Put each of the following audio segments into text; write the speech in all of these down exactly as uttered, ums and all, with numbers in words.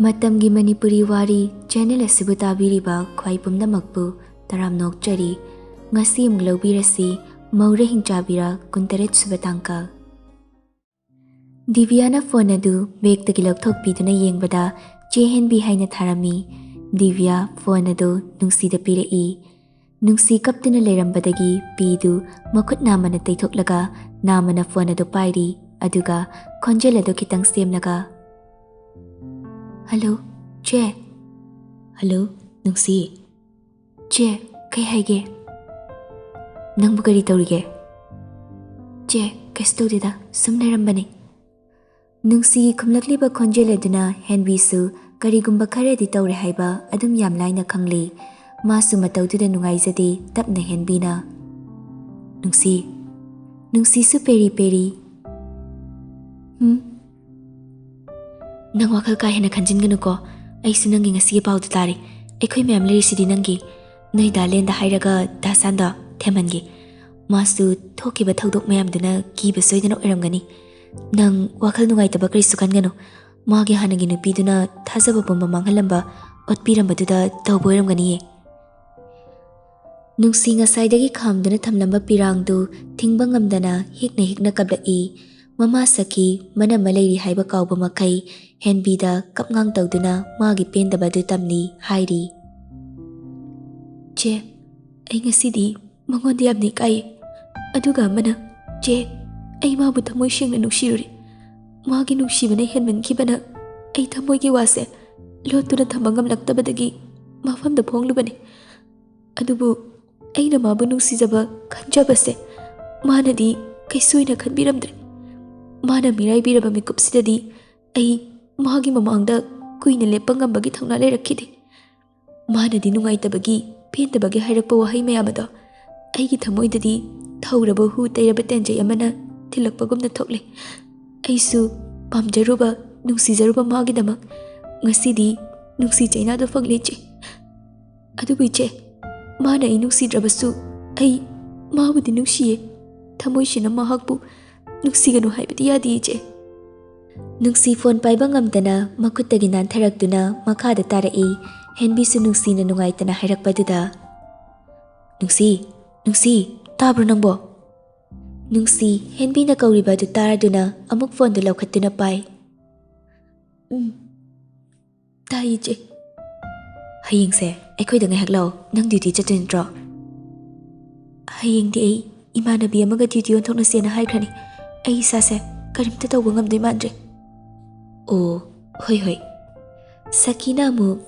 ꯃꯇꯝꯒꯤ ꯃꯅꯤꯄꯨꯔꯤ ꯋꯥꯔꯤ ꯆꯦꯅꯦꯜ ꯑꯁꯤꯕꯨ ꯇꯥꯕꯤꯔꯤꯕ ꯈ꯭ꯋꯥꯏ ꯄꯨꯝꯅꯃꯛꯄꯨ ꯇꯔꯥꯝꯅ ꯑꯣꯛꯆꯔꯤ꯫ ꯉꯁꯤ ꯑꯃꯨꯛ ꯂꯧꯕꯤꯔꯁꯤ ꯃꯧꯔꯥ ꯍꯤꯡꯆꯥꯕꯤꯔꯥ ꯀꯨꯟꯇꯔꯦꯠ ꯁꯨꯕ ꯇꯥꯡꯀꯛ꯫ ꯗꯤꯕꯤꯌꯥꯅ ꯐꯣꯟ ꯑꯗꯨ ꯕꯦꯒꯇꯒꯤ ꯂꯧꯊꯣꯛꯄꯤꯗꯨꯅ ꯌꯦꯡꯕꯗ ꯆꯦ ꯍꯦꯟꯕꯤ ꯍꯥꯏꯅ ꯊꯥꯔꯝꯃꯤ꯫ ꯗꯤꯕꯤꯌꯥ ꯐꯣꯟ ꯑꯗꯨ ꯅꯨꯡꯁꯤꯗ ꯄꯤꯔꯛꯏ꯫ ꯅꯨꯡꯁꯤ ꯀꯞꯇꯨꯅ ꯂꯩꯔꯝꯕꯗꯒꯤ ꯄꯤꯗꯨ ꯃꯈꯨꯠ ꯅꯥꯝꯃꯅ ꯇꯩꯊꯣꯛꯂꯒ ꯅꯥꯝꯃꯅ ꯐꯣꯟ ꯑꯗꯨ ꯄꯥꯏꯔꯤ꯫ ꯑꯗꯨꯒ ꯈꯣꯟꯖꯦꯜ ꯑꯗꯨ ꯈꯤꯇꯪ ꯁꯦꯝꯂꯒ, "ꯍꯜꯂꯣ, ꯆꯦ꯫" "ꯍꯜꯂꯣ, ꯅꯨꯡꯁꯤ꯫" "ꯆꯦ, ꯀꯩ ꯍꯥꯏꯒꯦ?" "ꯅꯪꯕꯨ ꯀꯔꯤ ꯇꯧꯔꯤꯒꯦ?" "ꯆꯦ, ꯀꯩꯁꯨ ꯇꯧꯗꯦꯗ, ꯁꯨꯝ ꯂꯩꯔꯝꯕꯅꯤ꯫" ꯅꯨꯡꯁꯤꯒꯤ ꯈꯨꯝꯂꯛꯂꯤꯕ ꯈꯣꯟꯖꯦꯜ ꯑꯗꯨꯅ ꯍꯦꯟꯕꯤꯁꯨ ꯀꯔꯤꯒꯨꯝꯕ ꯈꯔꯗꯤ ꯇꯧꯔꯦ ꯍꯥꯏꯕ ꯑꯗꯨꯝ ꯌꯥꯝ ꯂꯥꯏꯅ ꯈꯪꯂꯤ꯫ ꯃꯥꯁꯨ ꯃꯇꯧꯗꯨꯗ ꯅꯨꯡꯉꯥꯏꯖꯗꯦ꯫ ꯇꯞꯅ ꯍꯦꯟꯕꯤꯅ, "ꯅꯨꯡꯁꯤ꯫" ꯅꯨꯡꯁꯤꯁꯨ ꯄꯦꯔꯤ ꯄꯦꯔꯤ, "ꯎꯝ?" "ꯅꯪ ꯋꯥꯈꯜ ꯀꯥ ꯍꯦꯟꯅ ꯈꯟꯖꯤꯟꯒꯅꯨꯀꯣ꯫ ꯑꯩꯁꯨ ꯅꯪꯒꯤ ꯉꯁꯤꯒꯤ ꯄꯥꯎꯗꯨ ꯇꯥꯔꯦ꯫ ꯑꯩꯈꯣꯏ ꯃꯌꯥꯝ ꯂꯩꯔꯤꯁꯤꯗꯤ ꯅꯪꯒꯤ꯫ ꯅꯣꯏ ꯗꯥ ꯂꯦꯟꯗ ꯍꯥꯏꯔꯒ ꯗꯥ ꯁꯥꯟꯗꯣ ꯊꯦꯝꯍꯟꯒꯦ꯫ ꯃꯥꯁꯨ ꯊꯣꯛꯈꯤꯕ ꯊꯧꯗꯣꯛ ꯃꯌꯥꯝꯗꯨꯅ ꯀꯤꯕ ꯁꯣꯏꯗꯅ ꯑꯣꯏꯔꯝꯒꯅꯤ꯫ ꯅꯪ ꯋꯥꯈꯜ ꯅꯨꯡꯉꯥꯏꯇꯕ ꯀꯔꯤꯁꯨ ꯈꯟꯒꯅꯨ꯫ ꯃꯥꯒꯤ ꯍꯥꯟꯅꯒꯤ ꯅꯨꯄꯤꯗꯨꯅ ꯊꯥꯖꯕ ꯄꯨꯝꯕ ꯃꯥꯡꯍꯜꯂꯝꯕ, ꯑꯣꯠꯄꯤꯔꯝꯕꯗꯨꯗ ꯇꯧꯕ ꯑꯣꯏꯔꯝꯒꯅꯤꯌꯦ꯫" ꯅꯨꯡꯁꯤ ꯉꯁꯥꯏꯗꯒꯤ ꯈꯥꯝꯗꯨꯅ ꯊꯝꯂꯝꯕ ꯄꯤꯔꯥꯡꯗꯨ ꯊꯤꯡꯕ ꯉꯝꯗꯅ ꯍꯤꯛꯅ ꯍꯤꯛꯅ ꯀꯞꯂꯛꯏ꯫ ꯃꯃꯥ ꯁꯈꯤ ꯃꯅꯝꯃ ꯂꯩꯔꯤ ꯍꯥꯏꯕ ꯀꯥꯎꯕ ꯃꯈꯩ ꯍꯦꯟꯕꯤꯗ ꯀꯞꯉꯥꯡ ꯇꯧꯗꯨꯅ ꯃꯥꯒꯤ ꯄꯦꯟꯗꯕ ꯑꯗꯨ ꯇꯝꯂꯤ ꯍꯥꯏꯔꯤ꯫ "ꯆꯦ, ꯑꯩ ꯉꯁꯤꯗꯤ ꯃꯉꯣꯟꯗ ꯌꯥꯝꯅ ꯏꯀꯥꯏꯌꯦ꯫ ꯑꯗꯨꯒ ꯑꯃꯅ, ꯆꯦ, ꯑꯩ ꯃꯥꯕꯨ ꯊꯃꯣꯏ ꯁꯦꯡꯅ ꯅꯨꯡꯁꯤꯔꯨꯔꯦ꯫ ꯃꯥꯒꯤ ꯅꯨꯡꯁꯤꯕꯅ ꯍꯦꯟꯃꯟꯈꯤꯕꯅ ꯑꯩ ꯊꯃꯣꯏꯒꯤ ꯋꯥꯁꯦ ꯂꯣꯠꯇꯨꯅ ꯊꯝꯕ ꯉꯝꯂꯛꯇꯕꯗꯒꯤ ꯃꯐꯝꯗ ꯐꯣꯡꯂꯨꯕꯅꯤ꯫ ꯑꯗꯨꯕꯨ ꯑꯩꯅ ꯃꯥꯕꯨ ꯅꯨꯡꯁꯤꯖꯕ ꯈꯟꯖꯕꯁꯦ ꯃꯥꯅꯗꯤ ꯀꯩꯁꯨ ꯑꯣꯏꯅ ꯈꯟꯕꯤꯔꯝꯗ꯭ꯔꯦ꯫ ꯃꯥꯅ ꯃꯤꯔꯥꯏꯕꯤꯔꯕ ꯃꯤꯀꯨꯞꯁꯤꯗꯗꯤ ꯑꯩ ꯃꯥꯒꯤ ꯃꯃꯥꯡꯗ ꯀꯨꯏꯅ ꯂꯦꯞꯄ ꯉꯝꯕꯒꯤ ꯊꯧꯅꯥ ꯂꯩꯔꯛꯈꯤꯗꯦ꯫ ꯃꯥꯅꯗꯤ ꯅꯨꯡꯉꯥꯏꯇꯕꯒꯤ, ꯄꯦꯟꯗꯕꯒꯤ ꯍꯥꯏꯔꯛꯄ ꯋꯥꯍꯩ ꯃꯌꯥꯝ ꯑꯗꯣ ꯑꯩꯒꯤ ꯊꯃꯣꯏꯗꯗꯤ ꯊꯧꯔꯕ ꯍꯨ ꯇꯩꯔꯕ ꯇꯦꯟꯖꯩ ꯑꯃꯅ ꯊꯤꯜꯂꯛꯄꯒꯨꯝꯅ ꯊꯣꯛꯂꯦ꯫ ꯑꯩꯁꯨ ꯄꯥꯝꯖꯔꯨꯕ, ꯅꯨꯡꯁꯤꯖꯔꯨꯕ ꯃꯥꯒꯤꯗꯃꯛ ꯉꯁꯤꯗꯤ ꯅꯨꯡꯁꯤ ꯆꯩꯅꯥꯗꯣ ꯐꯪꯂꯦ, ꯏꯆꯦ꯫ ꯑꯗꯨꯕꯨ ꯏꯆꯦ, ꯃꯥꯅ ꯑꯩ ꯅꯨꯡꯁꯤꯗ꯭ꯔꯕꯁꯨ ꯑꯩ ꯃꯥꯕꯨꯗꯤ ꯅꯨꯡꯁꯤꯌꯦ꯫ ꯊꯃꯣꯏꯁꯤꯅ ꯃꯍꯥꯛꯄꯨ ꯅꯨꯡꯁꯤꯒꯅꯨ ꯍꯥꯏꯕꯗꯤ ꯌꯥꯗꯦ, ꯏꯆꯦ꯫ ꯅꯨꯡꯁꯤ ꯐꯣꯟ ꯄꯥꯏꯕ ꯉꯝꯗꯅ ꯃꯈꯨꯠꯇꯒꯤ ꯅꯥꯟꯊꯔꯛꯇꯨꯅ ꯃꯈꯥꯗ ꯇꯥꯔꯛꯏ꯫ ꯍꯦꯟꯕꯤꯁꯨ ꯅꯨꯡꯁꯤꯅ ꯅꯨꯡꯉꯥꯏꯇꯅ ꯍꯥꯏꯔꯛꯄꯗꯨꯗ, "ꯅꯨꯡꯁꯤ, ꯅꯨꯡꯁꯤ, ꯇꯥꯕ꯭ꯔꯣ ꯅꯪꯕꯣ?" ꯅꯨꯡꯁꯤ ꯍꯦꯟꯕꯤꯅ ꯀꯧꯔꯤꯕ ꯑꯗꯨ ꯇꯥꯔꯗꯨꯅ ꯑꯃꯨꯛ ꯐꯣꯟꯗꯨ ꯂꯧꯈꯠꯇꯨꯅ ꯄꯥꯏ꯫ "ꯎꯝ, ꯇꯥꯏ, ꯏꯆꯦ꯫ ꯍꯌꯦꯡꯁꯦ ꯑꯩꯈꯣꯏꯗ ꯉꯥꯏꯍꯥꯛ ꯂꯥꯛꯑꯣ, ꯅꯪ ꯗ꯭ꯌꯨꯇꯤ ꯆꯠꯇꯣꯏ ꯅꯠꯇ꯭ꯔꯣ?" "ꯍꯌꯦꯡꯗꯤ ꯑꯩ ꯏꯃꯥꯟꯅꯕꯤ ꯑꯃꯒ ꯗ꯭ꯌꯨꯇꯤ ꯑꯣꯟꯊꯣꯛꯅꯁꯦꯅ ꯍꯥꯏꯈ꯭ꯔꯅꯤ꯫ ꯑꯩ ꯏꯁꯥꯁꯦ ꯀꯔꯤꯝꯇ ꯇꯧꯕ ꯉꯝꯗꯣꯏ ꯃꯥꯟꯗ꯭ꯔꯦ꯫" "ꯑꯣ, ꯍꯣꯏ, ꯍꯣꯏ꯫" ꯁꯈꯤꯅ ꯑꯃꯨꯛ,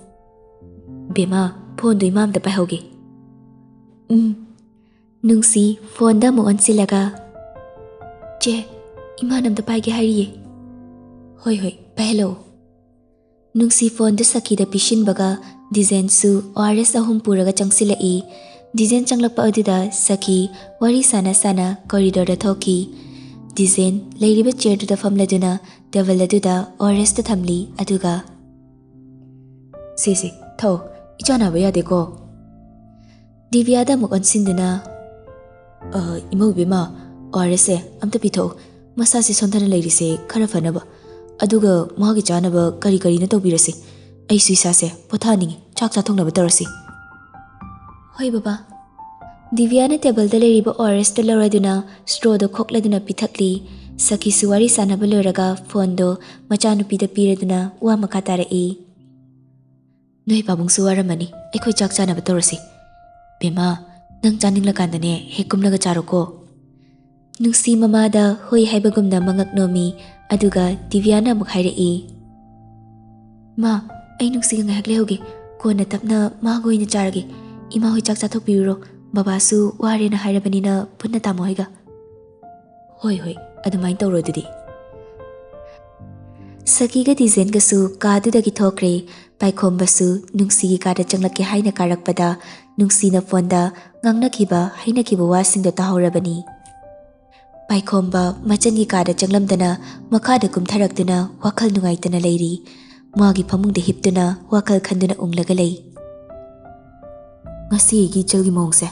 "ꯕꯦꯝꯃ, ꯐꯣꯟꯗꯣ ꯏꯃꯥ ꯑꯝꯇ ꯄꯥꯏꯍꯧꯒꯦ꯫" "ꯎꯝ꯫" ꯅꯨꯡꯁꯤ ꯐꯣꯟꯗ ꯑꯃꯨꯛ ꯑꯣꯟꯁꯤꯜꯂꯒ, "ꯆꯦ, ꯏꯃꯥꯅ ꯑꯝꯇ ꯄꯥꯏꯒꯦ ꯍꯥꯏꯔꯤꯌꯦ꯫" "ꯍꯣꯏ, ꯍꯣꯏ, ꯄꯥꯏꯍꯜꯂꯛꯑꯣ꯫" ꯅꯨꯡꯁꯤ ꯐꯣꯟꯗꯨ ꯁꯈꯤꯗ ꯄꯤꯁꯤꯟꯕꯒ ꯗꯤꯖꯦꯟꯁꯨ ꯑꯣ ꯑꯥꯔ ꯑꯦꯁ ꯑꯍꯨꯝ ꯄꯨꯔꯒ ꯆꯪꯁꯤꯜꯂꯛꯏ꯫ ꯗꯤꯖꯦꯟ ꯆꯪꯂꯛꯄ ꯑꯗꯨꯗ ꯁꯈꯤ ꯋꯥꯔꯤ ꯁꯥꯟꯅ ꯁꯥꯟꯅ ꯀꯣꯔꯤꯗꯣꯔꯗ ꯊꯣꯛꯈꯤ꯫ ꯗꯤꯖꯦꯟ ꯂꯩꯔꯤꯕ ꯆꯤꯌꯔꯗꯨꯗ ꯐꯝꯂꯗꯨꯅ ꯇꯦꯕꯜ ꯑꯗꯨꯗ ꯑꯣ ꯑꯥꯔ ꯑꯦꯁꯇꯨ ꯊꯝꯂꯤ꯫ ꯑꯗꯨꯒ, "ꯁꯦ, ꯁꯦ, ꯊꯛꯑꯣ꯫ ꯏꯆꯥ ꯅꯥꯕ ꯌꯥꯗꯦꯀꯣ꯫" ꯗꯤꯕꯤꯌꯥꯗ ꯑꯃꯨꯛ ꯑꯣꯟꯁꯤꯟꯗꯨꯅ, "ꯑ, ꯏꯃꯧ ꯏꯕꯦꯝꯃ, ꯑꯣ ꯑꯥꯔ ꯑꯦꯁꯁꯦ ꯑꯝꯇ ꯄꯤꯊꯛꯑꯣ꯫ ꯃꯁꯥꯁꯦ ꯁꯣꯟꯊꯅ ꯂꯩꯔꯤꯁꯦ ꯈꯔ ꯐꯅꯕ꯫ ꯑꯗꯨꯒ ꯃꯥꯒꯤ ꯆꯥꯅꯕ ꯀꯔꯤ ꯀꯔꯤꯅꯣ ꯇꯧꯕꯤꯔꯁꯤ꯫ ꯑꯩꯁꯨ ꯏꯁꯥꯁꯦ ꯄꯣꯊꯥꯅꯤꯡꯉꯤ, ꯆꯥꯛ ꯆꯥꯊꯣꯛꯅꯕ ꯇꯧꯔꯁꯤ꯫" "ꯍꯣꯏ ꯕꯕꯥ꯫" ꯗꯤꯕꯤꯌꯥꯅ ꯇꯦꯕꯜꯗ ꯂꯩꯔꯤꯕ ꯑꯣ ꯑꯥꯔ ꯑꯦꯁꯇꯨ ꯂꯧꯔꯗꯨꯅ ꯁ꯭ꯇ꯭ꯔꯣꯗꯣ ꯈꯣꯛꯂꯗꯨꯅ ꯄꯤꯊꯛꯂꯤ꯫ ꯁꯈꯤꯁꯨ ꯋꯥꯔꯤ ꯁꯥꯟꯅꯕ ꯂꯣꯏꯔꯒ ꯐꯣꯟꯗꯣ ꯃꯆꯥꯅꯨꯄꯤꯗ ꯄꯤꯔꯗꯨꯅ ꯋꯥ ꯃꯈꯥ ꯇꯥꯔꯛꯏ꯫ "ꯅꯣꯏ ꯄꯥꯕꯨꯡꯁꯨ ꯋꯥꯔꯝꯃꯅꯤ, ꯑꯩꯈꯣꯏ ꯆꯥꯛ ꯆꯥꯅꯕ ꯇꯧꯔꯁꯤ꯫ ꯕꯦꯝꯃ, ꯅꯪ ꯆꯥꯅꯤꯡꯂꯀꯥꯟꯗꯅꯦ ꯍꯦꯛ ꯀꯨꯝꯂꯒ ꯆꯥꯔꯣꯀꯣ꯫" ꯅꯨꯡꯁꯤ ꯃꯃꯥꯗ ꯍꯣꯏ ꯍꯥꯏꯕꯒꯨꯝꯅ ꯃꯉꯛ ꯅꯣꯝꯃꯤ꯫ ꯑꯗꯨꯒ ꯗꯤꯕꯤꯌꯥꯅ ꯑꯃꯨꯛ ꯍꯥꯏꯔꯛꯏ, "ꯃꯥ, ꯑꯩ ꯅꯨꯡꯁꯤꯒ ꯉꯥꯏꯍꯥꯛ ꯂꯩꯍꯧꯒꯦ꯫ ꯀꯣꯟꯅ ꯇꯞꯅ ꯃꯥꯒ ꯑꯣꯏꯅ ꯆꯥꯔꯒꯦ꯫ ꯏꯃꯥ ꯍꯣꯏ ꯆꯥꯛ ꯆꯥꯊꯣꯛꯄꯤꯔꯨꯔꯣ꯫ ꯕꯕꯥꯁꯨ ꯋꯥꯔꯦꯅ ꯍꯥꯏꯔꯕꯅꯤꯅ ꯄꯨꯟꯅ ꯇꯥꯃꯣ ꯍꯣꯏꯒ꯫" "ꯍꯣꯏ, ꯍꯣꯏ, ꯑꯗꯨꯃꯥꯏꯅ ꯇꯧꯔꯣ ꯑꯗꯨꯗꯤ꯫" ꯁꯈꯤꯒ ꯗꯤꯖꯦꯟꯒꯁꯨ ꯀꯥꯗꯨꯗꯒꯤ ꯊꯣꯛꯈ꯭ꯔꯦ꯫ ꯄꯥꯏꯈꯣꯝꯕꯁꯨ ꯅꯨꯡꯁꯤꯒꯤ ꯀꯥꯗ ꯆꯪꯂꯛꯀꯦ ꯍꯥꯏꯅ ꯀꯥꯔꯛꯄꯗ ꯅꯨꯡꯁꯤꯅ ꯐꯣꯟꯗ ꯉꯥꯡꯅꯈꯤꯕ ꯍꯥꯏꯅꯈꯤꯕ ꯋꯥꯁꯤꯡꯗꯣ ꯇꯥꯍꯧꯔꯕꯅꯤ꯫ ꯄꯥꯏꯈꯣꯝꯕ ꯃꯆꯟꯒꯤ ꯀꯥꯗ ꯆꯪꯂꯝꯗꯅ ꯃꯈꯥꯗ ꯀꯨꯝꯊꯔꯛꯇꯨꯅ ꯋꯥꯈꯜ ꯅꯨꯡꯉꯥꯏꯇꯅ ꯂꯩꯔꯤ꯫ ꯃꯥꯒꯤ ꯐꯃꯨꯡꯗ ꯍꯤꯞꯇꯨꯅ ꯋꯥꯈꯜ ꯈꯟꯗꯨꯅ ꯎꯪꯂꯒ ꯂꯩ꯫ "ꯉꯁꯤ ꯑꯩꯒꯤ ꯏꯆꯜꯒꯤ ꯃꯑꯣꯡꯁꯦ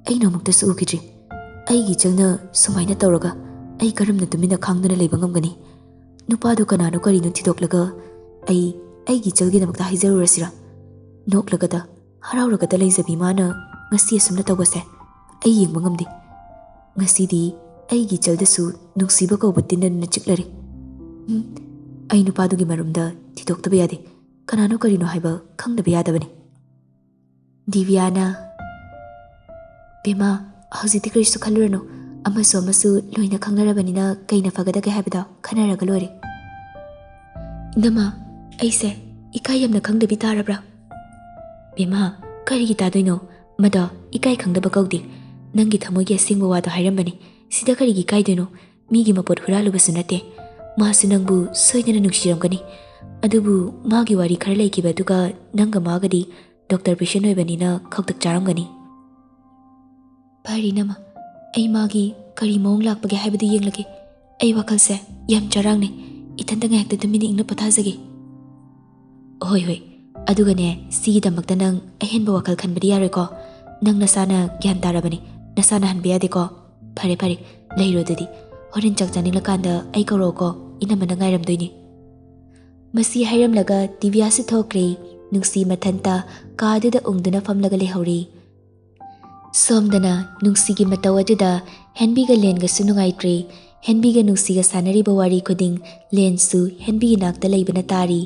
ꯑꯩꯅ ꯑꯃꯨꯛꯇꯁꯨ ꯎꯈꯤꯗ꯭ꯔꯤ꯫ ꯑꯩꯒꯤ ꯏꯆꯜꯅ ꯁꯨꯃꯥꯏꯅ ꯇꯧꯔꯒ ꯑꯩ ꯀꯔꯝꯅ ꯇꯨꯃꯤꯟꯅ ꯈꯥꯡꯗꯨꯅ ꯂꯩꯕ ꯉꯝꯒꯅꯤ? ꯅꯨꯄꯥꯗꯣ ꯀꯅꯥꯅꯣ ꯀꯔꯤꯅꯣ ꯊꯤꯗꯣꯛꯂꯒ ꯑꯩ ꯑꯩꯒꯤ ꯏꯆꯜꯒꯤꯗꯃꯛꯇ ꯍꯥꯏꯖꯔꯨꯔꯁꯤꯔꯥ? ꯅꯣꯛꯂꯒꯗ ꯍꯔꯥꯎꯔꯒꯗ ꯂꯩꯖꯕꯤ ꯃꯥꯅ ꯉꯁꯤ ꯑꯁꯨꯝꯅ ꯇꯧꯕꯁꯦ ꯑꯩ ꯌꯦꯡꯕ ꯉꯝꯗꯦ꯫ ꯉꯁꯤꯗꯤ ꯑꯩꯒꯤ ꯏꯆꯜꯗꯁꯨ ꯅꯨꯡꯁꯤꯕ ꯀꯧꯕ ꯇꯤꯟꯅꯅ ꯆꯤꯛꯂꯔꯦ꯫ ꯎꯝ, ꯑꯩ ꯅꯨꯄꯥꯗꯨꯒꯤ ꯃꯔꯝꯗ ꯊꯤꯗꯣꯛꯇꯕ ꯌꯥꯗꯦ꯫ ꯀꯅꯥꯅꯣ ꯀꯔꯤꯅꯣ ꯍꯥꯏꯕ ꯈꯪꯗꯕ ꯌꯥꯗꯕꯅꯤ꯫ ꯗꯤꯕꯤꯌꯥꯅ, "ꯕꯦꯝꯃ, ꯍꯧꯖꯤꯛꯇꯤ ꯀꯔꯤꯁꯨ ꯈꯜꯂꯨꯔꯅꯨ꯫ ꯑꯃꯁꯨ ꯑꯃꯁꯨ ꯂꯣꯏꯅ ꯈꯪꯅꯔꯕꯅꯤꯅ ꯀꯩꯅ ꯐꯒꯗꯒꯦ ꯍꯥꯏꯕꯗꯣ ꯈꯟꯅꯔꯒ ꯂꯣꯏꯔꯦ꯫" "ꯏꯅꯝꯃ, ꯑꯩꯁꯦ ꯏꯀꯥꯏ ꯌꯥꯝꯅ ꯈꯪꯗꯕꯤ ꯇꯥꯔꯕ꯭ꯔꯥ?" "ꯕꯦꯝꯃ, ꯀꯔꯤꯒꯤ ꯇꯥꯗꯣꯏꯅꯣ? ꯃꯗꯣ ꯏꯀꯥꯏ ꯈꯪꯗꯕ ꯀꯧꯗꯦ꯫ ꯅꯪꯒꯤ ꯊꯃꯣꯏꯒꯤ ꯑꯁꯦꯡꯕ ꯋꯥꯗꯣ ꯍꯥꯏꯔꯝꯕꯅꯤ꯫ ꯁꯤꯗ ꯀꯔꯤꯒꯤ ꯏꯀꯥꯏꯗꯣꯏꯅꯣ? ꯃꯤꯒꯤ ꯃꯄꯣꯠ ꯍꯨꯔꯥꯜꯂꯨꯕꯁꯨ ꯅꯠꯇꯦ꯫ ꯃꯥꯁꯨ ꯅꯪꯕꯨ ꯁꯣꯏꯗꯅ ꯅꯨꯡꯁꯤꯔꯝꯒꯅꯤ꯫ ꯑꯗꯨꯕꯨ ꯃꯥꯒꯤ ꯋꯥꯔꯤ ꯈꯔ ꯂꯩꯈꯤꯕ ꯑꯗꯨꯒ ꯅꯪꯒ ꯃꯥꯒꯗꯤ ꯗꯣꯛꯇꯔ ꯄꯦꯁꯦꯟ ꯑꯣꯏꯕꯅꯤꯅ ꯈꯧꯇꯛ ꯆꯥꯔꯝꯒꯅꯤ꯫" "ꯐꯔꯦ ꯏꯅꯝꯃ, ꯑꯩ ꯃꯥꯒꯤ ꯀꯔꯤ ꯃꯑꯣꯡ ꯂꯥꯛꯄꯒꯦ ꯍꯥꯏꯕꯗꯨ ꯌꯦꯡꯂꯒꯦ꯫ ꯑꯩ ꯋꯥꯈꯜꯁꯦ ꯌꯥꯝ ꯆꯔꯥꯡꯅꯩ꯫ ꯏꯊꯟꯇ ꯉꯥꯏꯍꯥꯛꯇ ꯇꯨꯃꯤꯟꯅ ꯏꯪꯅ ꯄꯣꯊꯥꯖꯒꯦ꯫" "ꯍꯣꯏ, ꯍꯣꯏ꯫ ꯑꯗꯨꯒꯅꯦ, ꯁꯤꯒꯤꯗꯃꯛꯇ ꯅꯪ ꯑꯍꯦꯟꯕ ꯋꯥꯈꯜ ꯈꯟꯕꯗꯤ ꯌꯥꯔꯣꯏꯀꯣ꯫ ꯅꯪ ꯅꯁꯥꯅ ꯒ꯭ꯌꯥꯟ ꯇꯥꯔꯕꯅꯤ꯫ ꯅꯁꯥꯅ ꯍꯟꯕ ꯌꯥꯗꯦꯀꯣ꯫ ꯐꯔꯦ, ꯐꯔꯦ꯫ ꯂꯩꯔꯣ ꯑꯗꯨꯗꯤ꯫ ꯍꯣꯔꯦꯟ ꯆꯥꯛ ꯆꯥꯅꯤꯡꯂꯀꯥꯟꯗ ꯑꯩ ꯀꯧꯔꯛꯑꯣꯀꯣ꯫ ꯏꯅꯝꯃꯅ ꯉꯥꯏꯔꯝꯗꯣꯏꯅꯤ꯫" ꯃꯁꯤ ꯍꯥꯏꯔꯝꯂꯒ ꯗꯤꯕꯤꯌꯥꯁꯨ ꯊꯣꯛꯈ꯭ꯔꯦ꯫ ꯅꯨꯡꯁꯤ ꯃꯊꯟꯇ ꯀꯥꯗꯨꯗ ꯎꯪꯗꯨꯅ ꯐꯝꯂꯒ ꯂꯩꯍꯧꯔꯤ꯫ ꯁꯣꯝꯗꯅ ꯅꯨꯡꯁꯤꯒꯤ ꯃꯇꯧ ꯑꯗꯨꯗ ꯍꯦꯟꯕꯤꯒ ꯂꯦꯟꯒꯁꯨ ꯅꯨꯡꯉꯥꯏꯇ꯭ꯔꯦ꯫ ꯍꯦꯟꯕꯤꯒ ꯅꯨꯡꯁꯤꯒ ꯁꯥꯟꯅꯔꯤꯕ ꯋꯥꯔꯤ ꯈꯨꯗꯤꯡ ꯂꯦꯟꯁꯨ ꯍꯦꯟꯕꯤꯒꯤ ꯅꯥꯛꯇ ꯂꯩꯕꯅ ꯇꯥꯔꯤ꯫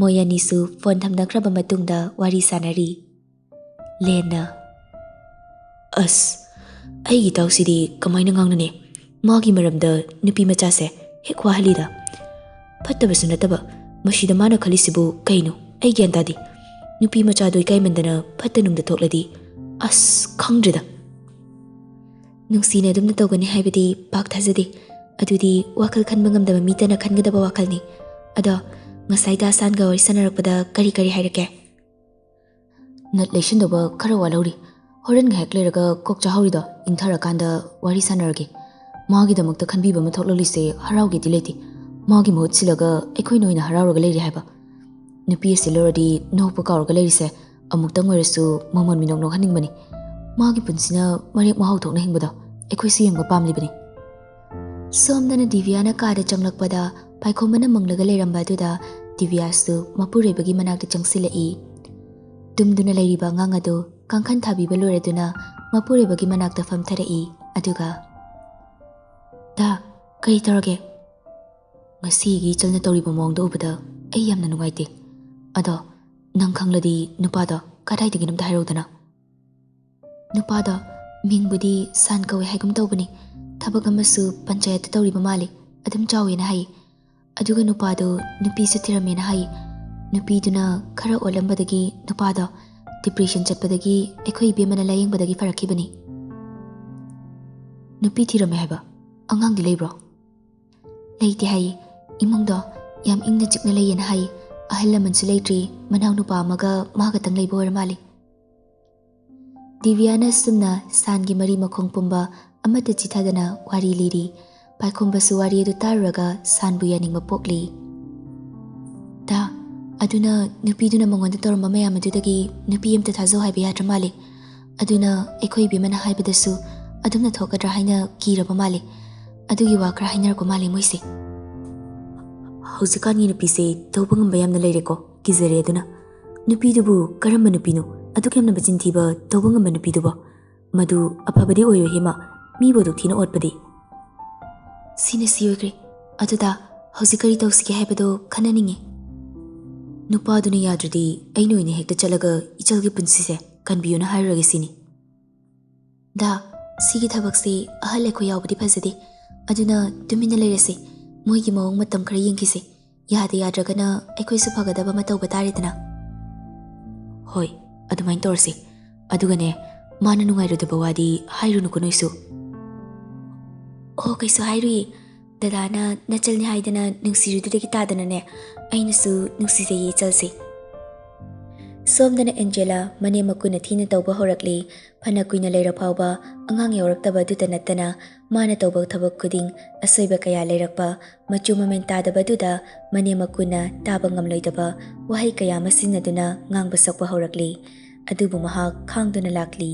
ꯃꯣꯏ ꯑꯅꯤꯁꯨ ꯐꯣꯟ ꯊꯝꯅꯈ꯭ꯔꯕ ꯃꯇꯨꯡꯗ ꯋꯥꯔꯤ ꯁꯥꯟꯅꯔꯤ꯫ ꯂꯦꯟꯅ, "ꯑꯁ, ꯑꯩꯒꯤ ꯏꯇꯥꯎꯁꯤꯗꯤ ꯀꯃꯥꯏꯅ ꯉꯥꯡꯅꯅꯤ? ꯃꯥꯒꯤ ꯃꯔꯝꯗ ꯅꯨꯄꯤ ꯃꯆꯥꯁꯦ ꯍꯦꯛ ꯋꯥꯍꯜꯂꯤꯗ꯫ ꯐꯠꯇꯕꯁꯨ ꯅꯠꯇꯕ, ꯃꯁꯤꯗ ꯃꯥꯅ ꯈꯜꯂꯤꯁꯤꯕꯨ ꯀꯩꯅꯣ? ꯑꯩ ꯒ꯭ꯌꯥꯟ ꯇꯥꯗꯦ꯫ ꯅꯨꯄꯤ ꯃꯆꯥꯗꯣ ꯏꯀꯥꯏꯃꯟꯗꯅ ꯐꯠꯇ ꯅꯨꯡꯗ ꯊꯣꯛꯂꯗꯤ꯫ ꯑꯁ, ꯈꯪꯗ꯭ꯔꯦꯗ꯫" ꯅꯨꯡꯁꯤꯅ ꯑꯗꯨꯝꯅ ꯇꯧꯒꯅꯤ ꯍꯥꯏꯕꯗꯤ ꯄꯥꯛ ꯊꯥꯖꯗꯦ꯫ ꯑꯗꯨꯗꯤ ꯋꯥꯈꯜ ꯈꯟꯕ ꯉꯝꯗꯕ ꯃꯤꯇꯅ ꯈꯟꯒꯗꯕ ꯋꯥꯈꯜꯅꯤ꯫ ꯑꯗꯣ, ꯉꯁꯥꯏ ꯗꯥ ꯁꯥꯟꯒ ꯋꯥꯔꯤ ꯁꯥꯟꯅꯔꯛꯄꯗ ꯀꯔꯤ ꯀꯔꯤ ꯍꯥꯏꯔꯛꯀꯦ? "ꯅꯠ ꯂꯩꯁꯤꯟꯗꯧꯕ ꯈꯔ ꯋꯥꯠꯍꯧꯔꯤ꯫ ꯍꯣꯔꯦꯟ ꯉꯥꯏꯍꯥꯛ ꯂꯩꯔꯒ ꯀꯣꯛ ꯆꯥꯍꯧꯔꯤꯗꯣ ꯏꯪꯊꯔꯀꯥꯟꯗ ꯋꯥꯔꯤ ꯁꯥꯟꯅꯔꯒꯦ꯫ ꯃꯥꯒꯤꯗꯃꯛꯇ ꯈꯟꯕꯤꯕ ꯑꯃ ꯊꯣꯛꯂꯛꯂꯤꯁꯦ ꯍꯔꯥꯎꯒꯦꯗꯤ ꯂꯩꯇꯦ꯫ ꯃꯥꯒꯤ ꯃꯍꯨꯠ ꯁꯤꯜꯂꯒ ꯑꯩꯈꯣꯏꯅ ꯑꯣꯏꯅ ꯍꯔꯥꯎꯔꯒ ꯂꯩꯔꯦ ꯍꯥꯏꯕ꯫ ꯅꯨꯄꯤ ꯑꯁꯤ ꯂꯧꯔꯗꯤ ꯅꯣꯛꯄ ꯀꯥꯎꯔꯒ ꯂꯩꯔꯤꯁꯦ ꯑꯃꯨꯛꯇꯪ ꯑꯣꯏꯔꯁꯨ ꯃꯃꯣꯟ ꯃꯤꯅꯣꯛ ꯅꯣꯛꯍꯟꯅꯤꯡꯕꯅꯤ꯫ ꯃꯥꯒꯤ ꯄꯨꯟꯁꯤꯅ ꯃꯔꯦꯛ ꯃꯍꯥꯎ ꯊꯣꯛꯅ ꯍꯤꯡꯕꯗꯣ ꯑꯩꯈꯣꯏꯁꯨ ꯌꯦꯡꯕ ꯄꯥꯝꯂꯤꯕꯅꯤ꯫" ꯁꯣꯝꯗꯅ ꯗꯤꯕꯤꯌꯥꯅ ꯀꯥꯗ ꯆꯪꯂꯛꯄꯗ ꯄꯥꯏꯈꯣꯝꯕꯅ ꯃꯪꯂꯒ ꯂꯩꯔꯝꯕ ꯑꯗꯨꯗ ꯗꯤꯕꯤꯌꯥꯁꯨ ꯃꯄꯨꯔꯣꯏꯕꯒꯤ ꯃꯅꯥꯛꯇ ꯆꯪꯁꯤꯜꯂꯛꯏ꯫ ꯇꯨꯝꯗꯨꯅ ꯂꯩꯔꯤꯕ ꯑꯉꯥꯡ ꯑꯗꯨ ꯀꯥꯡꯈꯟ ꯊꯥꯕꯤꯕ ꯂꯣꯏꯔꯗꯨꯅ ꯃꯄꯨꯔꯣꯏꯕꯒꯤ ꯃꯅꯥꯛꯇ ꯐꯝꯊꯔꯛꯏ꯫ ꯑꯗꯨꯒ, "ꯗꯥ, ꯀꯔꯤ ꯇꯧꯔꯒꯦ?" "ꯉꯁꯤꯒꯤ ꯏꯆꯜꯅ ꯇꯧꯔꯤꯕ ꯃꯑꯣꯡꯗꯣ ꯎꯕꯗ ꯑꯩ ꯌꯥꯝꯅ ꯅꯨꯡꯉꯥꯏꯇꯦ꯫ ꯑꯗꯣ ꯅꯪ ꯈꯪꯂꯗꯤ ꯅꯨꯄꯥꯗꯣ ꯀꯗꯥꯏꯗꯒꯤꯅꯣ ꯑꯝꯇ ꯍꯥꯏꯔꯛꯎꯗꯅ?" "ꯅꯨꯄꯥꯗꯣ ꯃꯤꯡꯕꯨꯗꯤ ꯁꯥꯟ ꯀꯧꯋꯦ ꯍꯥꯏꯒꯨꯝ ꯇꯧꯕꯅꯤ꯫ ꯊꯕꯛ ꯑꯃꯁꯨ ꯄꯟꯆꯥꯌꯠꯇ ꯇꯧꯔꯤꯕ ꯃꯥꯜꯂꯤ꯫ ꯑꯗꯨꯝ ꯆꯥꯎꯋꯦꯅ ꯍꯥꯏ꯫ ꯑꯗꯨꯒ ꯅꯨꯄꯥꯗꯣ ꯅꯨꯄꯤꯁꯨ ꯊꯤꯔꯝꯃꯦꯅ ꯍꯥꯏ꯫ ꯅꯨꯄꯤꯗꯨꯅ ꯈꯔ ꯑꯣꯠꯂꯝꯕꯗꯒꯤ ꯅꯨꯄꯥꯗꯣ ꯗꯤꯄ꯭ꯔꯦꯁꯟ ꯆꯠꯄꯗꯒꯤ ꯑꯩꯈꯣꯏ ꯏꯕꯦꯝꯃꯅ ꯂꯥꯌꯦꯡꯕꯗꯒꯤ ꯐꯔꯛꯈꯤꯕꯅꯤ꯫" "ꯅꯨꯄꯤ ꯊꯤꯔꯝꯃꯦ ꯍꯥꯏꯕ? ꯑꯉꯥꯡꯗꯤ ꯂꯩꯕ꯭ꯔꯣ?" "ꯂꯩꯇꯦ ꯍꯥꯏꯌꯦ꯫ ꯏꯃꯨꯡꯗꯣ ꯌꯥꯝ ꯏꯪꯅ ꯆꯤꯛꯅ ꯂꯩꯌꯦꯅ ꯍꯥꯏ꯫ ꯑꯍꯜ ꯂꯃꯟꯁꯨ ꯂꯩꯇ꯭ꯔꯤ꯫ ꯃꯅꯥꯎ ꯅꯨꯄꯥ ꯑꯃꯒ ꯃꯥ ꯈꯛꯇꯪ ꯂꯩꯕ ꯑꯣꯏꯔ ꯃꯥꯜꯂꯦ꯫" ꯗꯤꯕꯤꯌꯥꯅ ꯑꯁꯨꯝꯅ ꯁꯥꯟꯒꯤ ꯃꯔꯤ ꯃꯈꯣꯡ ꯄꯨꯝꯕ ꯑꯃꯠꯇ ꯆꯤꯊꯗꯅ ꯋꯥꯔꯤ ꯂꯤꯔꯤ꯫ ꯄꯥꯏꯈꯣꯝꯕꯁꯨ ꯋꯥꯔꯤ ꯑꯗꯨ ꯇꯥꯔꯨꯔꯒ ꯁꯥꯟꯕꯨ ꯌꯥꯅꯤꯡꯕ ꯄꯣꯛꯂꯤ꯫ "ꯗꯥ, ꯑꯗꯨꯅ ꯅꯨꯄꯤꯗꯨꯅ ꯃꯉꯣꯟꯗ ꯇꯧꯔꯝꯕ ꯃꯌꯥꯝ ꯑꯗꯨꯗꯒꯤ ꯅꯨꯄꯤ ꯑꯝꯇ ꯊꯥꯖꯧ ꯍꯥꯏꯕ ꯌꯥꯗ꯭ꯔ ꯃꯥꯜꯂꯦ꯫ ꯑꯗꯨꯅ ꯑꯩꯈꯣꯏ ꯏꯕꯦꯝꯃꯅ ꯍꯥꯏꯕꯗꯁꯨ ꯑꯗꯨꯝꯅ ꯊꯣꯛꯀꯗ꯭ꯔꯥ ꯍꯥꯏꯅ ꯀꯤꯔꯕ ꯃꯥꯜꯂꯦ꯫ ꯑꯗꯨꯒꯤ ꯋꯥ ꯈꯔ ꯍꯥꯏꯅꯔꯛꯄ ꯃꯥꯜꯂꯦ ꯃꯣꯏꯁꯦ꯫" "ꯍꯧꯖꯤꯛꯀꯥꯟꯒꯤ ꯅꯨꯄꯤꯁꯦ ꯇꯧꯕ ꯉꯝꯕ ꯌꯥꯝꯅ ꯂꯩꯔꯦꯀꯣ, ꯀꯤꯖꯔꯦ꯫ ꯑꯗꯨꯅ ꯅꯨꯄꯤꯗꯨꯕꯨ ꯀꯔꯝꯕ ꯅꯨꯄꯤꯅꯣ? ꯑꯗꯨꯛ ꯌꯥꯝꯅ ꯃꯆꯤꯟ ꯊꯤꯕ, ꯇꯧꯕ ꯉꯝꯕ ꯅꯨꯄꯤꯗꯨꯕꯣ? ꯃꯗꯨ ꯑꯐꯕꯗꯤ ꯑꯣꯏꯔꯣꯏ ꯍꯦꯃ, ꯃꯤꯕꯨ ꯑꯗꯨꯛ ꯊꯤꯅ ꯑꯣꯠꯄꯗꯤ꯫" "ꯁꯤꯅ ꯁꯤ ꯑꯣꯏꯈ꯭ꯔꯦ꯫ ꯑꯗꯨꯗ ꯍꯧꯖꯤꯛ ꯀꯔꯤ ꯇꯧꯁꯤꯒꯦ ꯍꯥꯏꯕꯗꯣ ꯈꯟꯅꯅꯤꯡꯉꯤ꯫" "ꯅꯨꯄꯥꯗꯨꯅ ꯌꯥꯗ꯭ꯔꯗꯤ ꯑꯩꯅ ꯑꯣꯏꯅ ꯍꯦꯛꯇ ꯆꯠꯂꯒ ꯏꯆꯜꯒꯤ ꯄꯨꯟꯁꯤꯁꯦ ꯀꯟꯕꯤꯌꯨꯅ ꯍꯥꯏꯔꯨꯔꯒꯦ ꯁꯤꯅꯤ꯫" "ꯗꯥ, ꯁꯤꯒꯤ ꯊꯕꯛꯁꯤ ꯑꯍꯜ ꯑꯩꯈꯣꯏ ꯌꯥꯎꯕꯗꯤ ꯐꯖꯗꯦ꯫ ꯑꯗꯨꯅ ꯇꯨꯃꯤꯟꯅ ꯂꯩꯔꯁꯤ꯫ ꯃꯣꯏꯒꯤ ꯃꯑꯣꯡ ꯃꯇꯝ ꯈꯔ ꯌꯦꯡꯈꯤꯁꯤ꯫ ꯌꯥꯗ ꯌꯥꯗ꯭ꯔꯒꯅ ꯑꯩꯈꯣꯏꯁꯨ ꯐꯒꯗꯕ ꯑꯃ ꯇꯧꯕ ꯇꯥꯔꯦꯗꯅ꯫" "ꯍꯣꯏ, ꯑꯗꯨꯃꯥꯏꯅ ꯇꯧꯔꯁꯤ꯫ ꯑꯗꯨꯒꯅꯦ, ꯃꯥꯅ ꯅꯨꯡꯉꯥꯏꯔꯣꯏꯗꯕ ꯋꯥꯗꯤ ꯍꯥꯏꯔꯨꯅꯨꯀꯣ ꯅꯣꯏꯁꯨ꯫" "ꯑꯣ, ꯀꯩꯁꯨ ꯍꯥꯏꯔꯨꯏ꯫ ꯗꯗꯥꯅ ꯅꯆꯜꯅꯤ ꯍꯥꯏꯗꯅ ꯅꯨꯡꯁꯤꯔꯨꯗꯨꯗꯒꯤ ꯇꯥꯗꯅꯅꯦ, ꯑꯩꯅꯁꯨ ꯅꯨꯡꯁꯤꯖꯩꯌꯦ ꯏꯆꯜꯁꯦ꯫" ꯁꯣꯝꯗꯅ ꯑꯦꯟꯖꯦꯂꯥ ꯃꯅꯦꯝ ꯃꯀꯨꯅ ꯊꯤꯅ ꯇꯧꯕ ꯍꯧꯔꯛꯂꯤ꯫ ꯐꯅ ꯀꯨꯏꯅ ꯂꯩꯔ ꯐꯥꯎꯕ ꯑꯉꯥꯡ ꯌꯥꯎꯔꯛꯇꯕ ꯑꯗꯨꯇ ꯅꯠꯇꯅ, ꯃꯥꯅ ꯇꯧꯕ ꯊꯕꯛ ꯈꯨꯗꯤꯡ ꯑꯁꯣꯏꯕ ꯀꯌꯥ ꯂꯩꯔꯛꯄ, ꯃꯆꯨ ꯃꯃꯦꯟ ꯇꯥꯗꯕ ꯑꯗꯨꯗ ꯃꯅꯦꯝ ꯃꯀꯨꯅ ꯇꯥꯕ ꯉꯝꯂꯣꯏꯗꯕ ꯋꯥꯍꯩ ꯀꯌꯥ ꯑꯃ ꯁꯤꯖꯤꯟꯅꯗꯨꯅ ꯉꯥꯡꯕ ꯁꯛꯄ ꯍꯧꯔꯛꯂꯤ꯫ ꯑꯗꯨꯕꯨ ꯃꯍꯥꯛ ꯈꯥꯡꯗꯨꯅ ꯂꯥꯛꯂꯤ꯫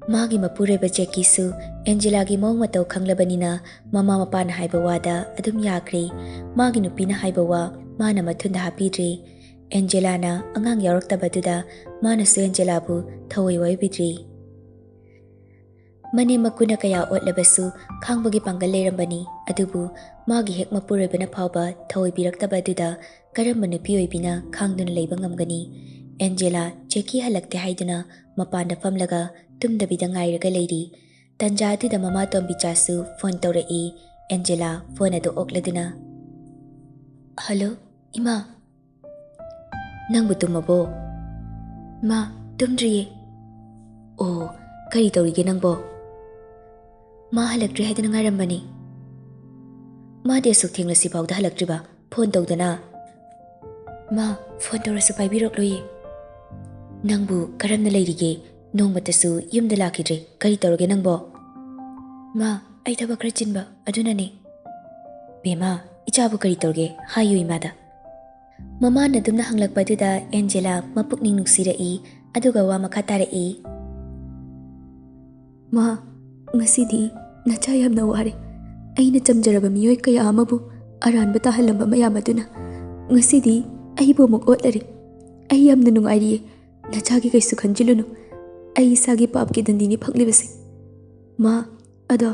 ꯃꯥꯒꯤ ꯃꯄꯨꯔꯣꯏꯕ ꯖꯦꯀꯤꯁꯨ ꯑꯦꯟꯖꯦꯂꯥꯒꯤ ꯃꯑꯣꯡ ꯃꯇꯧ ꯈꯪꯂꯕꯅꯤꯅ ꯃꯃꯥ ꯃꯄꯥꯅ ꯍꯥꯏꯕ ꯋꯥꯗ ꯑꯗꯨꯝ ꯌꯥꯈ꯭ꯔꯦ꯫ ꯃꯥꯒꯤ ꯅꯨꯄꯤꯅ ꯍꯥꯏꯕ ꯋꯥ ꯃꯥꯅ ꯃꯊꯨꯟꯗ ꯍꯥꯞꯄꯤꯗ꯭ꯔꯦ꯫ ꯑꯦꯟꯖꯦꯂꯥꯅ ꯑꯉꯥꯡ ꯌꯥꯎꯔꯛꯇꯕꯗꯨꯗ ꯃꯥꯅꯁꯨ ꯑꯦꯟꯖꯦꯂꯥꯕꯨ ꯊꯑꯣꯏ ꯋꯥꯏꯕꯤꯗ꯭ꯔꯦ꯫ ꯃꯅꯦꯝ ꯃꯀꯨꯅ ꯀꯌꯥ ꯑꯣꯠꯂꯕꯁꯨ ꯈꯥꯡꯕꯒꯤ ꯄꯥꯡꯒꯜ ꯂꯩꯔꯝꯕꯅꯤ, ꯑꯗꯨꯕꯨ ꯃꯥꯒꯤ ꯍꯦꯛ ꯃꯄꯨꯔꯣꯏꯕꯅ ꯐꯥꯎꯕ ꯊꯑꯣꯏꯕꯤꯔꯛꯇꯕ ꯑꯗꯨꯗ ꯀꯔꯝꯕ ꯅꯨꯄꯤ ꯑꯣꯏꯕꯤꯅ ꯈꯥꯡꯗꯨꯅ ꯂꯩꯕ ꯉꯝꯒꯅꯤ? ꯑꯦꯟꯖꯦꯂꯥ ꯖꯦꯀꯤ ꯍꯜꯂꯛꯇꯦ ꯍꯥꯏꯗꯨꯅ ꯃꯄꯥꯟꯗ ꯐꯝꯂꯒ ꯇꯨꯝꯗꯕꯤꯗ ꯉꯥꯏꯔꯒ ꯂꯩꯔꯤ꯫ ꯇꯟꯖꯥ ꯑꯗꯨꯗ ꯃꯃꯥ ꯇꯣꯝꯕꯤꯆꯥꯁꯨ ꯐꯣꯟ ꯇꯧꯔꯛꯏ꯫ ꯑꯦꯟꯖꯦꯂꯥ ꯐꯣꯟ ꯑꯗꯨ ꯑꯣꯛꯂꯗꯨꯅ, "ꯍꯜꯂꯣ, ꯏꯃꯥ꯫ ꯅꯪꯕꯨ ꯇꯨꯝꯃꯕꯣ?" "ꯃꯥ, ꯇꯨꯝꯗ꯭ꯔꯤꯌꯦ꯫" "ꯑꯣ, ꯀꯔꯤ ꯇꯧꯔꯤꯒꯦ ꯅꯪꯕꯣ?" "ꯃꯥ ꯍꯜꯂꯛꯇ꯭ꯔꯤ ꯍꯥꯏꯗꯨꯅ ꯉꯥꯏꯔꯝꯕꯅꯤ꯫" "ꯃꯥꯗꯤ ꯑꯁꯨꯛ ꯊꯦꯡꯂꯁꯤ ꯐꯥꯎꯗ ꯍꯜꯂꯛꯇ꯭ꯔꯤꯕ? ꯐꯣꯟ ꯇꯧꯗꯅ꯫" "ꯃꯥ, ꯐꯣꯟ ꯇꯧꯔꯁꯨ ꯄꯥꯏꯕꯤꯔꯛꯂꯣꯏꯌꯦ꯫" "ꯅꯪꯕꯨ ꯀꯔꯝꯅ ꯂꯩꯔꯤꯒꯦ? ꯅꯣꯡꯃꯇꯁꯨ ꯌꯨꯝꯗ ꯂꯥꯛꯈꯤꯗ꯭ꯔꯦ꯫ ꯀꯔꯤ ꯇꯧꯔꯒꯦ ꯅꯪꯕꯣ?" "ꯃꯥ, ꯑꯩ ꯊꯕꯛ ꯈꯔ ꯆꯤꯟꯕ ꯑꯗꯨꯅꯅꯦ꯫" "ꯕꯦꯝꯃ, ꯏꯆꯥꯕꯨ ꯀꯔꯤ ꯇꯧꯔꯒꯦ? ꯍꯥꯏꯌꯨ ꯏꯃꯥꯗ꯫" ꯃꯃꯥꯅ ꯑꯗꯨꯝꯅ ꯍꯪꯂꯛꯄꯗꯨꯗ ꯑꯦꯟꯖꯦꯂꯥ ꯃꯄꯨꯛꯅꯤꯡ ꯅꯨꯡꯁꯤꯔꯛꯏ, ꯑꯗꯨꯒ ꯋꯥ ꯃꯈꯥ ꯇꯥꯔꯛꯏ꯫ "ꯃꯥ, ꯉꯁꯤꯗꯤ ꯅꯆꯥ ꯌꯥꯝꯅ ꯋꯥꯔꯦ꯫ ꯑꯩꯅ ꯆꯝꯖꯔꯕ ꯃꯤꯑꯣꯏ ꯀꯌꯥ ꯑꯃꯕꯨ ꯑꯔꯥꯟꯕ ꯇꯥꯍꯜꯂꯝꯕ ꯃꯌꯥꯝ ꯑꯗꯨꯅ ꯉꯁꯤꯗꯤ ꯑꯩꯕꯨ ꯑꯃꯨꯛ ꯑꯣꯠꯂꯔꯦ꯫ ꯑꯩ ꯌꯥꯝꯅ ꯅꯨꯡꯉꯥꯏꯔꯤꯌꯦ꯫ ꯅꯆꯥꯒꯤ ꯀꯩꯁꯨ ꯈꯟꯖꯤꯜꯂꯨꯅꯨ꯫ ꯑꯩ ꯏꯁꯥꯒꯤ ꯄꯥꯞꯀꯤ ꯗꯟꯗꯤꯅꯤ ꯐꯪꯂꯤꯕꯁꯦ꯫ ꯃꯥ, ꯑꯗꯣ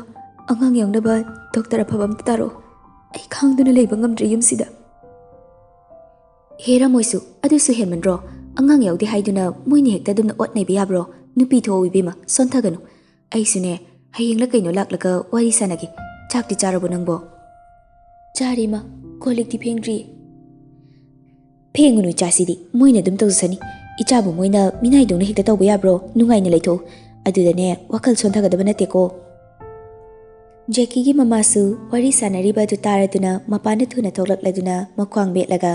ꯑꯉꯥꯡ ꯌꯥꯎꯅꯕ ꯗꯣꯛꯇꯔ ꯑꯐꯕ ꯑꯝꯇ ꯇꯥꯔꯛꯑꯣ꯫ ꯑꯩ ꯈꯥꯡꯗꯨꯅ ꯂꯩꯕ ꯉꯝꯗ꯭ꯔꯦ ꯌꯨꯝꯁꯤꯗ꯫" "ꯍꯦꯔꯥ, ꯃꯣꯏꯁꯨ ꯑꯗꯨꯁꯨ ꯍꯦꯟꯃꯟꯗ꯭ꯔꯣ? ꯑꯉꯥꯡ ꯌꯥꯎꯗꯦ ꯍꯥꯏꯗꯨꯅ ꯃꯣꯏꯅ ꯍꯦꯛꯇ ꯑꯗꯨꯝꯅ ꯑꯣꯠ ꯅꯩꯕ ꯌꯥꯕ꯭ꯔꯣ? ꯅꯨꯄꯤ ꯊꯣꯛꯑꯣ ꯏꯕꯦꯝꯃ, ꯁꯣꯟꯊꯒꯅꯨ꯫ ꯑꯩꯁꯨꯅꯦ, ꯍꯌꯦꯡꯂ ꯀꯩꯅꯣ ꯂꯥꯛꯂꯒ ꯋꯥꯔꯤ ꯁꯥꯟꯅꯒꯦ꯫ ꯆꯥꯛꯇꯤ ꯆꯥꯔꯕꯣ ꯅꯪꯕꯣ?" "ꯆꯥꯔꯦ ꯏꯃꯥ, ꯀꯣꯜ ꯂꯤꯛꯇꯤ ꯐꯦꯡꯗ꯭ꯔꯤꯌꯦ꯫" "ꯐꯦꯡꯉꯨꯅꯨ ꯏꯆꯥꯁꯤꯗꯤ, ꯃꯣꯏꯅ ꯑꯗꯨꯝ ꯇꯧꯖꯁꯅꯤ꯫ ꯏꯆꯥꯕꯨ ꯃꯣꯏꯅ ꯃꯤꯅꯥꯏꯗꯧꯅ ꯍꯦꯛꯇ ꯇꯧꯕ ꯌꯥꯕ꯭ꯔꯣ? ꯅꯨꯡꯉꯥꯏꯅ ꯂꯩꯊꯣꯛꯎ꯫ ꯑꯗꯨꯗꯅꯦ, ꯋꯥꯈꯜ ꯁꯣꯟꯊꯒꯗꯕ ꯅꯠꯇꯦꯀꯣ꯫" ꯖꯦꯀꯤꯒꯤ ꯃꯃꯥꯁꯨ ꯋꯥꯔꯤ ꯁꯥꯟꯅꯔꯤꯕ ꯑꯗꯨ ꯇꯥꯔꯗꯨꯅ ꯃꯄꯥꯟꯗ ꯊꯨꯅ ꯊꯣꯛꯂꯛꯂꯗꯨꯅ ꯃꯈ꯭ꯋꯥꯡ ꯃꯦꯠꯂꯒ,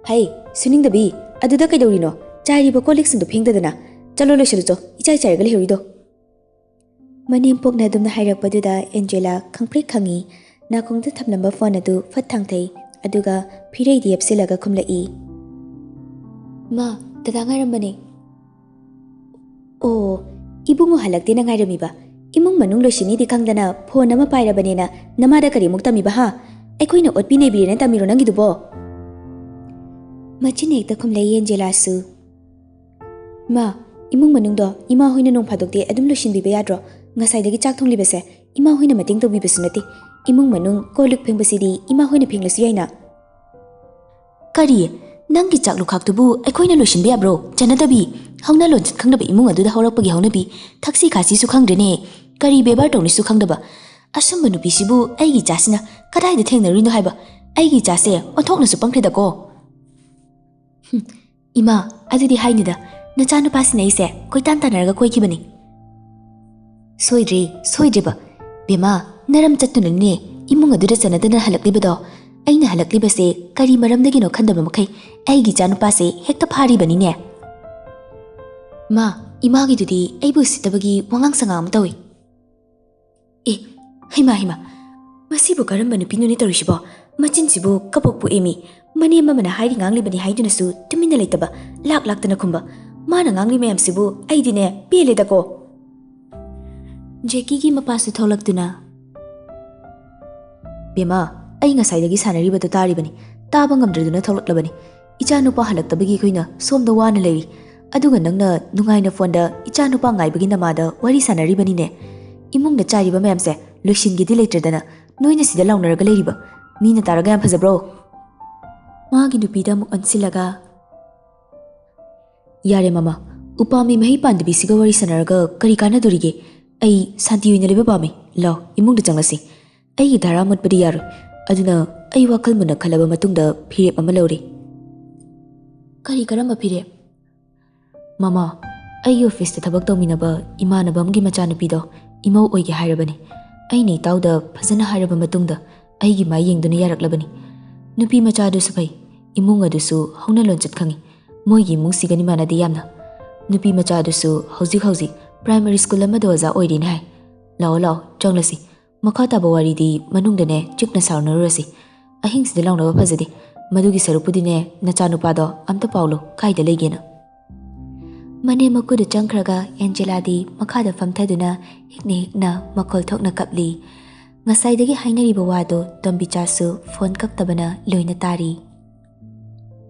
"ꯍꯩ, ꯁꯨꯅꯤꯡꯗꯕꯤ, ꯑꯗꯨꯗ ꯀꯩꯗꯧꯔꯤꯅꯣ? ꯆꯥꯏꯔꯤꯕ ꯀꯣꯜ ꯂꯤꯛꯁꯤꯡꯗꯣ ꯐꯦꯡꯗꯗꯅ꯫ ꯆꯠꯂꯣ, ꯂꯣꯏꯁꯤꯜꯂꯨ ꯆꯣ, ꯏꯆꯥꯏ ꯆꯥꯏꯔꯒ ꯂꯩꯍꯧꯔꯤꯗꯣ꯫" ꯃꯅꯦꯝꯄꯣꯛꯅ ꯑꯗꯨꯝꯅ ꯍꯥꯏꯔꯛꯄꯗꯨꯗ ꯑꯦꯟꯖꯦꯂꯥ ꯈꯪꯄ꯭ꯔꯦꯛ ꯈꯪꯉꯤ꯫ ꯅꯥꯀꯣꯡꯗ ꯊꯝꯂꯝꯕ ꯐꯣꯟ ꯑꯗꯨ ꯐꯠ ꯊꯥꯡꯊꯩ, ꯑꯗꯨꯒ ꯐꯤꯔꯩꯗꯤ ꯌꯦꯞꯁꯤꯜꯂꯒ ꯈꯨꯝꯂꯛꯏ꯫ "ꯃꯥ, ꯗꯗꯥ ꯉꯥꯏꯔꯝꯕꯅꯦ꯫" ꯑꯣ, ꯏꯕꯨꯡꯉꯣ ꯍꯜꯂꯛꯇꯦꯅ ꯉꯥꯏꯔꯝꯃꯤꯕ꯫ ꯏꯃꯨꯡ ꯃꯅꯨꯡ ꯂꯣꯏꯁꯤꯟꯅꯤꯗꯤ ꯈꯪꯗꯅ ꯐꯣꯟ ꯑꯃ ꯄꯥꯏꯔꯕꯅꯦꯅ ꯅꯃꯥꯗ ꯀꯔꯤꯃꯨꯛ ꯇꯝꯃꯤꯕ ꯍꯥ? ꯑꯩꯈꯣꯏꯅ ꯑꯣꯠꯄꯤ ꯅꯩꯕꯤꯔꯦꯅ ꯇꯝꯃꯤꯔꯣ ꯅꯪꯒꯤꯗꯨꯕꯣ? ꯃꯆꯤꯟ ꯍꯦꯛꯇ ꯈꯨꯝꯂꯛꯏ ꯑꯦꯟꯖꯦꯂꯥꯁꯨ꯫ ꯃꯥ, ꯏꯃꯨꯡ ꯃꯅꯨꯡꯗꯣ ꯏꯃꯥ ꯍꯣꯏꯅ ꯅꯣꯡ ꯐꯥꯗꯣꯛꯇꯤ ꯑꯗꯨꯝ ꯂꯣꯏꯁꯤꯟꯕꯤꯕ ꯌꯥꯗ꯭ꯔꯣ? ꯉꯁꯥꯏꯗꯒꯤ ꯆꯥꯛ ꯊꯣꯡꯂꯤꯕꯁꯦ ꯏꯃꯥ ꯍꯣꯏꯅ ꯃꯇꯦꯡ ꯇꯧꯕꯤꯕꯁꯨ ꯅꯠꯇꯦ꯫ ꯏꯃꯨꯡ ꯃꯅꯨꯡ ꯀꯣꯜ ꯂꯤꯛ ꯐꯦꯡꯕꯁꯤꯗꯤ ꯏꯃꯥ ꯍꯣꯏꯅ ꯐꯦꯡꯂꯁꯨ ꯌꯥꯏꯅ꯫ ꯀꯔꯤ? ꯅꯪꯒꯤ ꯆꯥꯛ ꯂꯨꯈꯥꯛꯇꯨꯕꯨ ꯑꯩꯈꯣꯏꯅ ꯂꯣꯏꯁꯤꯟꯕ ꯌꯥꯕ꯭ꯔꯣ? ꯆꯠꯅꯗꯕꯤ! ꯍꯧꯅ ꯂꯣꯟꯆꯠ ꯈꯪꯗꯕ ꯏꯃꯨꯡ ꯑꯗꯨꯗ ꯍꯧꯔꯛꯄꯒꯤ ꯍꯧꯅꯕꯤ, ꯊꯛꯁꯤ ꯈꯥꯁꯤꯁꯨ ꯈꯪꯗ꯭ꯔꯦꯅꯦ꯫ ꯀꯔꯤ ꯕꯦꯕꯥꯔ ꯇꯧꯅꯤꯁꯨ ꯈꯪꯗꯕ꯫ ꯑꯁꯨꯝꯕ ꯅꯨꯄꯤꯁꯤꯕꯨ ꯑꯩꯒꯤ ꯏꯆꯥꯁꯤꯅ ꯀꯗꯥꯏꯗ ꯊꯦꯡꯅꯔꯨꯏꯅꯣ ꯍꯥꯏꯕ? ꯑꯩꯒꯤ ꯏꯆꯥꯁꯦ ꯑꯣꯟꯊꯣꯛꯅꯁꯨ ꯄꯪꯈ꯭ꯔꯦꯗꯀꯣ꯫ ꯍꯨꯝ, ꯏꯃꯥ, ꯑꯗꯨꯗꯤ ꯍꯥꯏꯅꯨꯗ, ꯅꯆꯥꯅꯨꯄꯥꯁꯤꯅ ꯑꯩꯁꯦ ꯀꯣꯏꯇꯥꯟ ꯇꯥꯟꯅꯔꯒ ꯀꯣꯏꯈꯤꯕꯅꯤ꯫ ꯁꯣꯏꯗ꯭ꯔꯦ, ꯁꯣꯏꯗ꯭ꯔꯦꯕ꯫ ꯕꯦꯝꯃ, ꯅꯔꯝ ꯆꯠꯇꯨꯅꯅꯦ ꯏꯃꯨꯡ ꯑꯗꯨꯗ ꯆꯟꯅꯗꯅ ꯍꯜꯂꯛꯂꯤꯕꯗꯣ꯫ ꯑꯩꯅ ꯍꯜꯂꯛꯂꯤꯕꯁꯦ ꯀꯔꯤ ꯃꯔꯝꯗꯒꯤꯅꯣ ꯈꯟꯗꯕ ꯃꯈꯩ ꯑꯩꯒꯤ ꯏꯆꯥꯅꯨꯄꯥꯁꯦ ꯍꯦꯛꯇ ꯐꯥꯔꯤꯕꯅꯤꯅꯦ꯫ ꯃꯥ, ꯏꯃꯥꯒꯤꯗꯨꯗꯤ ꯑꯩꯕꯨ ꯎꯁꯤꯠꯇꯕꯒꯤ ꯋꯥꯉꯥꯡ ꯁꯉꯥꯡ ꯑꯃ ꯇꯧꯏ꯫ ꯑꯦ, ꯍꯩꯃꯥ, ꯍꯩꯃꯥ, ꯃꯁꯤꯕꯨ ꯀꯔꯝꯕ ꯅꯨꯄꯤꯅꯣꯅꯦ ꯇꯧꯔꯤꯁꯤꯕꯣ? ꯃꯆꯤꯟꯁꯤꯕꯨ ꯀꯕꯣꯛ ꯄꯣꯛꯑꯦꯃꯤ꯫ ꯃꯅꯦꯝ ꯑꯃꯅ ꯍꯥꯏꯔꯤ ꯉꯥꯡꯂꯤꯕꯅꯤ ꯍꯥꯏꯗꯨꯅꯁꯨ ꯇꯨꯃꯤꯟꯅ ꯂꯩꯇꯕ, ꯂꯥꯛ ꯂꯥꯛꯇꯅ ꯈꯨꯝꯕ꯫ ꯃꯥꯅ ꯉꯥꯡꯂꯤ ꯃꯌꯥꯝꯁꯤꯕꯨ ꯑꯩꯗꯤꯅꯦ ꯄꯦꯜꯂꯦꯗꯀꯣ꯫ ꯖꯦꯀꯤꯒꯤ ꯃꯄꯥꯁꯨ ꯊꯣꯛꯂꯛꯇꯨꯅ, "ꯕꯦꯝꯃ, ꯑꯩ ꯉꯁꯥꯏꯗꯒꯤ ꯁꯥꯟꯅꯔꯤꯕꯗꯨ ꯇꯥꯔꯤꯕꯅꯤ, ꯇꯥꯕ ꯉꯝꯗ꯭ꯔꯗꯨꯅ ꯊꯣꯛꯂꯛꯂꯕꯅꯤ꯫ ꯏꯆꯥ ꯅꯨꯄꯥ ꯍꯜꯂꯛꯇꯕꯒꯤ ꯑꯩꯈꯣꯏꯅ ꯁꯣꯝꯗ ꯋꯥꯅ ꯂꯩꯔꯤ, ꯑꯗꯨꯒ ꯅꯪꯅ ꯅꯨꯡꯉꯥꯏꯅ ꯐꯣꯟꯗ ꯏꯆꯥ ꯅꯨꯄꯥ ꯉꯥꯏꯕꯒꯤ ꯅꯃꯥꯗ ꯋꯥꯔꯤ ꯁꯥꯟꯅꯔꯤꯕꯅꯤꯅꯦ꯫ ꯏꯃꯨꯡꯗ ꯆꯥꯏꯔꯤꯕ ꯃꯌꯥꯝꯁꯦ ꯂꯣꯏꯁꯤꯟꯒꯦꯗꯤ ꯂꯩꯇ꯭ꯔꯗꯅ ꯅꯣꯏꯅ ꯁꯤꯗ ꯂꯥꯎꯅꯔꯒ ꯂꯩꯔꯤꯕ꯫ ꯃꯤꯅ ꯇꯥꯔꯒ ꯌꯥꯝ ꯐꯖꯕ꯭ꯔꯣ?" ꯃꯥꯒꯤ ꯅꯨꯄꯤꯗ ꯑꯃꯨꯛ ꯑꯣꯟꯁꯤꯜꯂꯒ, "ꯌꯥꯔꯦ ꯃꯃꯥ, ꯎꯄꯥꯝꯕꯤ ꯃꯍꯩ ꯄꯥꯟꯗꯕꯤꯁꯤꯒ ꯋꯥꯔꯤ ꯁꯥꯟꯅꯔꯒ ꯀꯔꯤ ꯀꯥꯟꯅꯗꯣꯔꯤꯒꯦ? ꯑꯩ ꯁꯥꯟꯇꯤ ꯑꯣꯏꯅ ꯂꯩꯕ ꯄꯥꯝꯃꯤ꯫ ꯂꯥꯎ, ꯏꯃꯨꯡꯗ ꯆꯪꯂꯁꯤ꯫ ꯑꯩꯒꯤ ꯙꯔꯥ ꯃꯨꯠꯄꯗꯤ ꯌꯥꯔꯣꯏ꯫ ꯑꯗꯨꯅ ꯑꯩ ꯋꯥꯈꯜ ꯃꯨꯟꯅ ꯈꯜꯂꯕ ꯃꯇꯨꯡꯗ ꯐꯤꯔꯦꯞ ꯑꯃ ꯂꯧꯔꯦ꯫" "ꯀꯔꯤ ꯀꯔꯝꯕ ꯐꯤꯔꯦꯞ?" "ꯃꯃꯥ, ꯑꯩꯒꯤ ꯑꯣꯐꯤꯁꯇ ꯊꯕꯛ ꯇꯧꯃꯤꯟꯅꯕ ꯏꯃꯥꯟꯅꯕ ꯑꯃꯒꯤ ꯃꯆꯥꯅꯨꯄꯤꯗꯣ ꯏꯃꯧ ꯑꯣꯏꯒꯦ ꯍꯥꯏꯔꯕꯅꯤ꯫ ꯑꯩꯅ ꯏꯇꯥꯎꯗ ꯐꯖꯅ ꯍꯥꯏꯔꯕ ꯃꯇꯨꯡꯗ ꯑꯩꯒꯤ ꯃꯥꯏ ꯌꯦꯡꯗꯨꯅ ꯌꯥꯔꯛꯂꯕꯅꯤ꯫ ꯅꯨꯄꯤ ꯃꯆꯥꯗꯨꯁꯨ ꯐꯩ, ꯏꯃꯨꯡ ꯑꯗꯨꯁꯨ ꯍꯧꯅ ꯂꯣꯟꯆꯠ ꯈꯪꯏ꯫ ꯃꯣꯏꯒꯤ ꯏꯃꯨꯡꯁꯤꯒꯅꯤ ꯃꯥꯟꯅꯗꯦ ꯌꯥꯝꯅ꯫ ꯅꯨꯄꯤ ꯃꯆꯥ ꯑꯗꯨꯁꯨ ꯍꯧꯖꯤꯛ ꯍꯧꯖꯤꯛ ꯄ꯭ꯔꯥꯏꯃꯔꯤ ꯁ꯭ꯀꯨꯜ ꯑꯃꯗ ꯑꯣꯖꯥ ꯑꯣꯏꯔꯤꯅꯦ ꯍꯥꯏ꯫ ꯂꯥꯛꯑꯣ, ꯂꯥꯛꯑꯣ, ꯆꯪꯂꯁꯤ꯫ ꯃꯈꯥ ꯇꯥꯕ ꯋꯥꯔꯤꯗꯤ ꯃꯅꯨꯡꯗꯅꯦ ꯆꯤꯛꯅ ꯁꯥꯎꯅꯔꯨꯔꯁꯤ꯫ ꯑꯍꯤꯡꯁꯤꯗ ꯂꯥꯎꯅꯕ ꯐꯖꯗꯦ꯫ ꯃꯗꯨꯒꯤ ꯁꯔꯨꯛꯄꯨꯗꯤꯅꯦ, ꯅꯆꯥꯅꯨꯄꯥꯗꯣ ꯑꯝꯇ ꯄꯥꯎꯂꯣ, ꯀꯥꯏꯗ ꯂꯩꯒꯦꯅ?" ꯃꯅꯦꯝ ꯃꯀꯨꯗꯨ ꯆꯪꯈ꯭ꯔꯒ ꯑꯦꯟꯖꯦꯂꯥꯗꯤ ꯃꯈꯥꯗ ꯐꯝꯊꯗꯨꯅ ꯍꯤꯛꯅ ꯍꯤꯛꯅ ꯃꯈꯣꯜ ꯊꯣꯛꯅ ꯀꯞꯂꯤ꯫ ꯉꯁꯥꯏꯗꯒꯤ ꯍꯥꯏꯅꯔꯤꯕ ꯋꯥꯗꯨ ꯇꯣꯝꯕꯤꯆꯥꯁꯨ ꯐꯣꯟ ꯀꯛꯇꯕꯅ ꯂꯣꯏꯅ ꯇꯥꯔꯤ꯫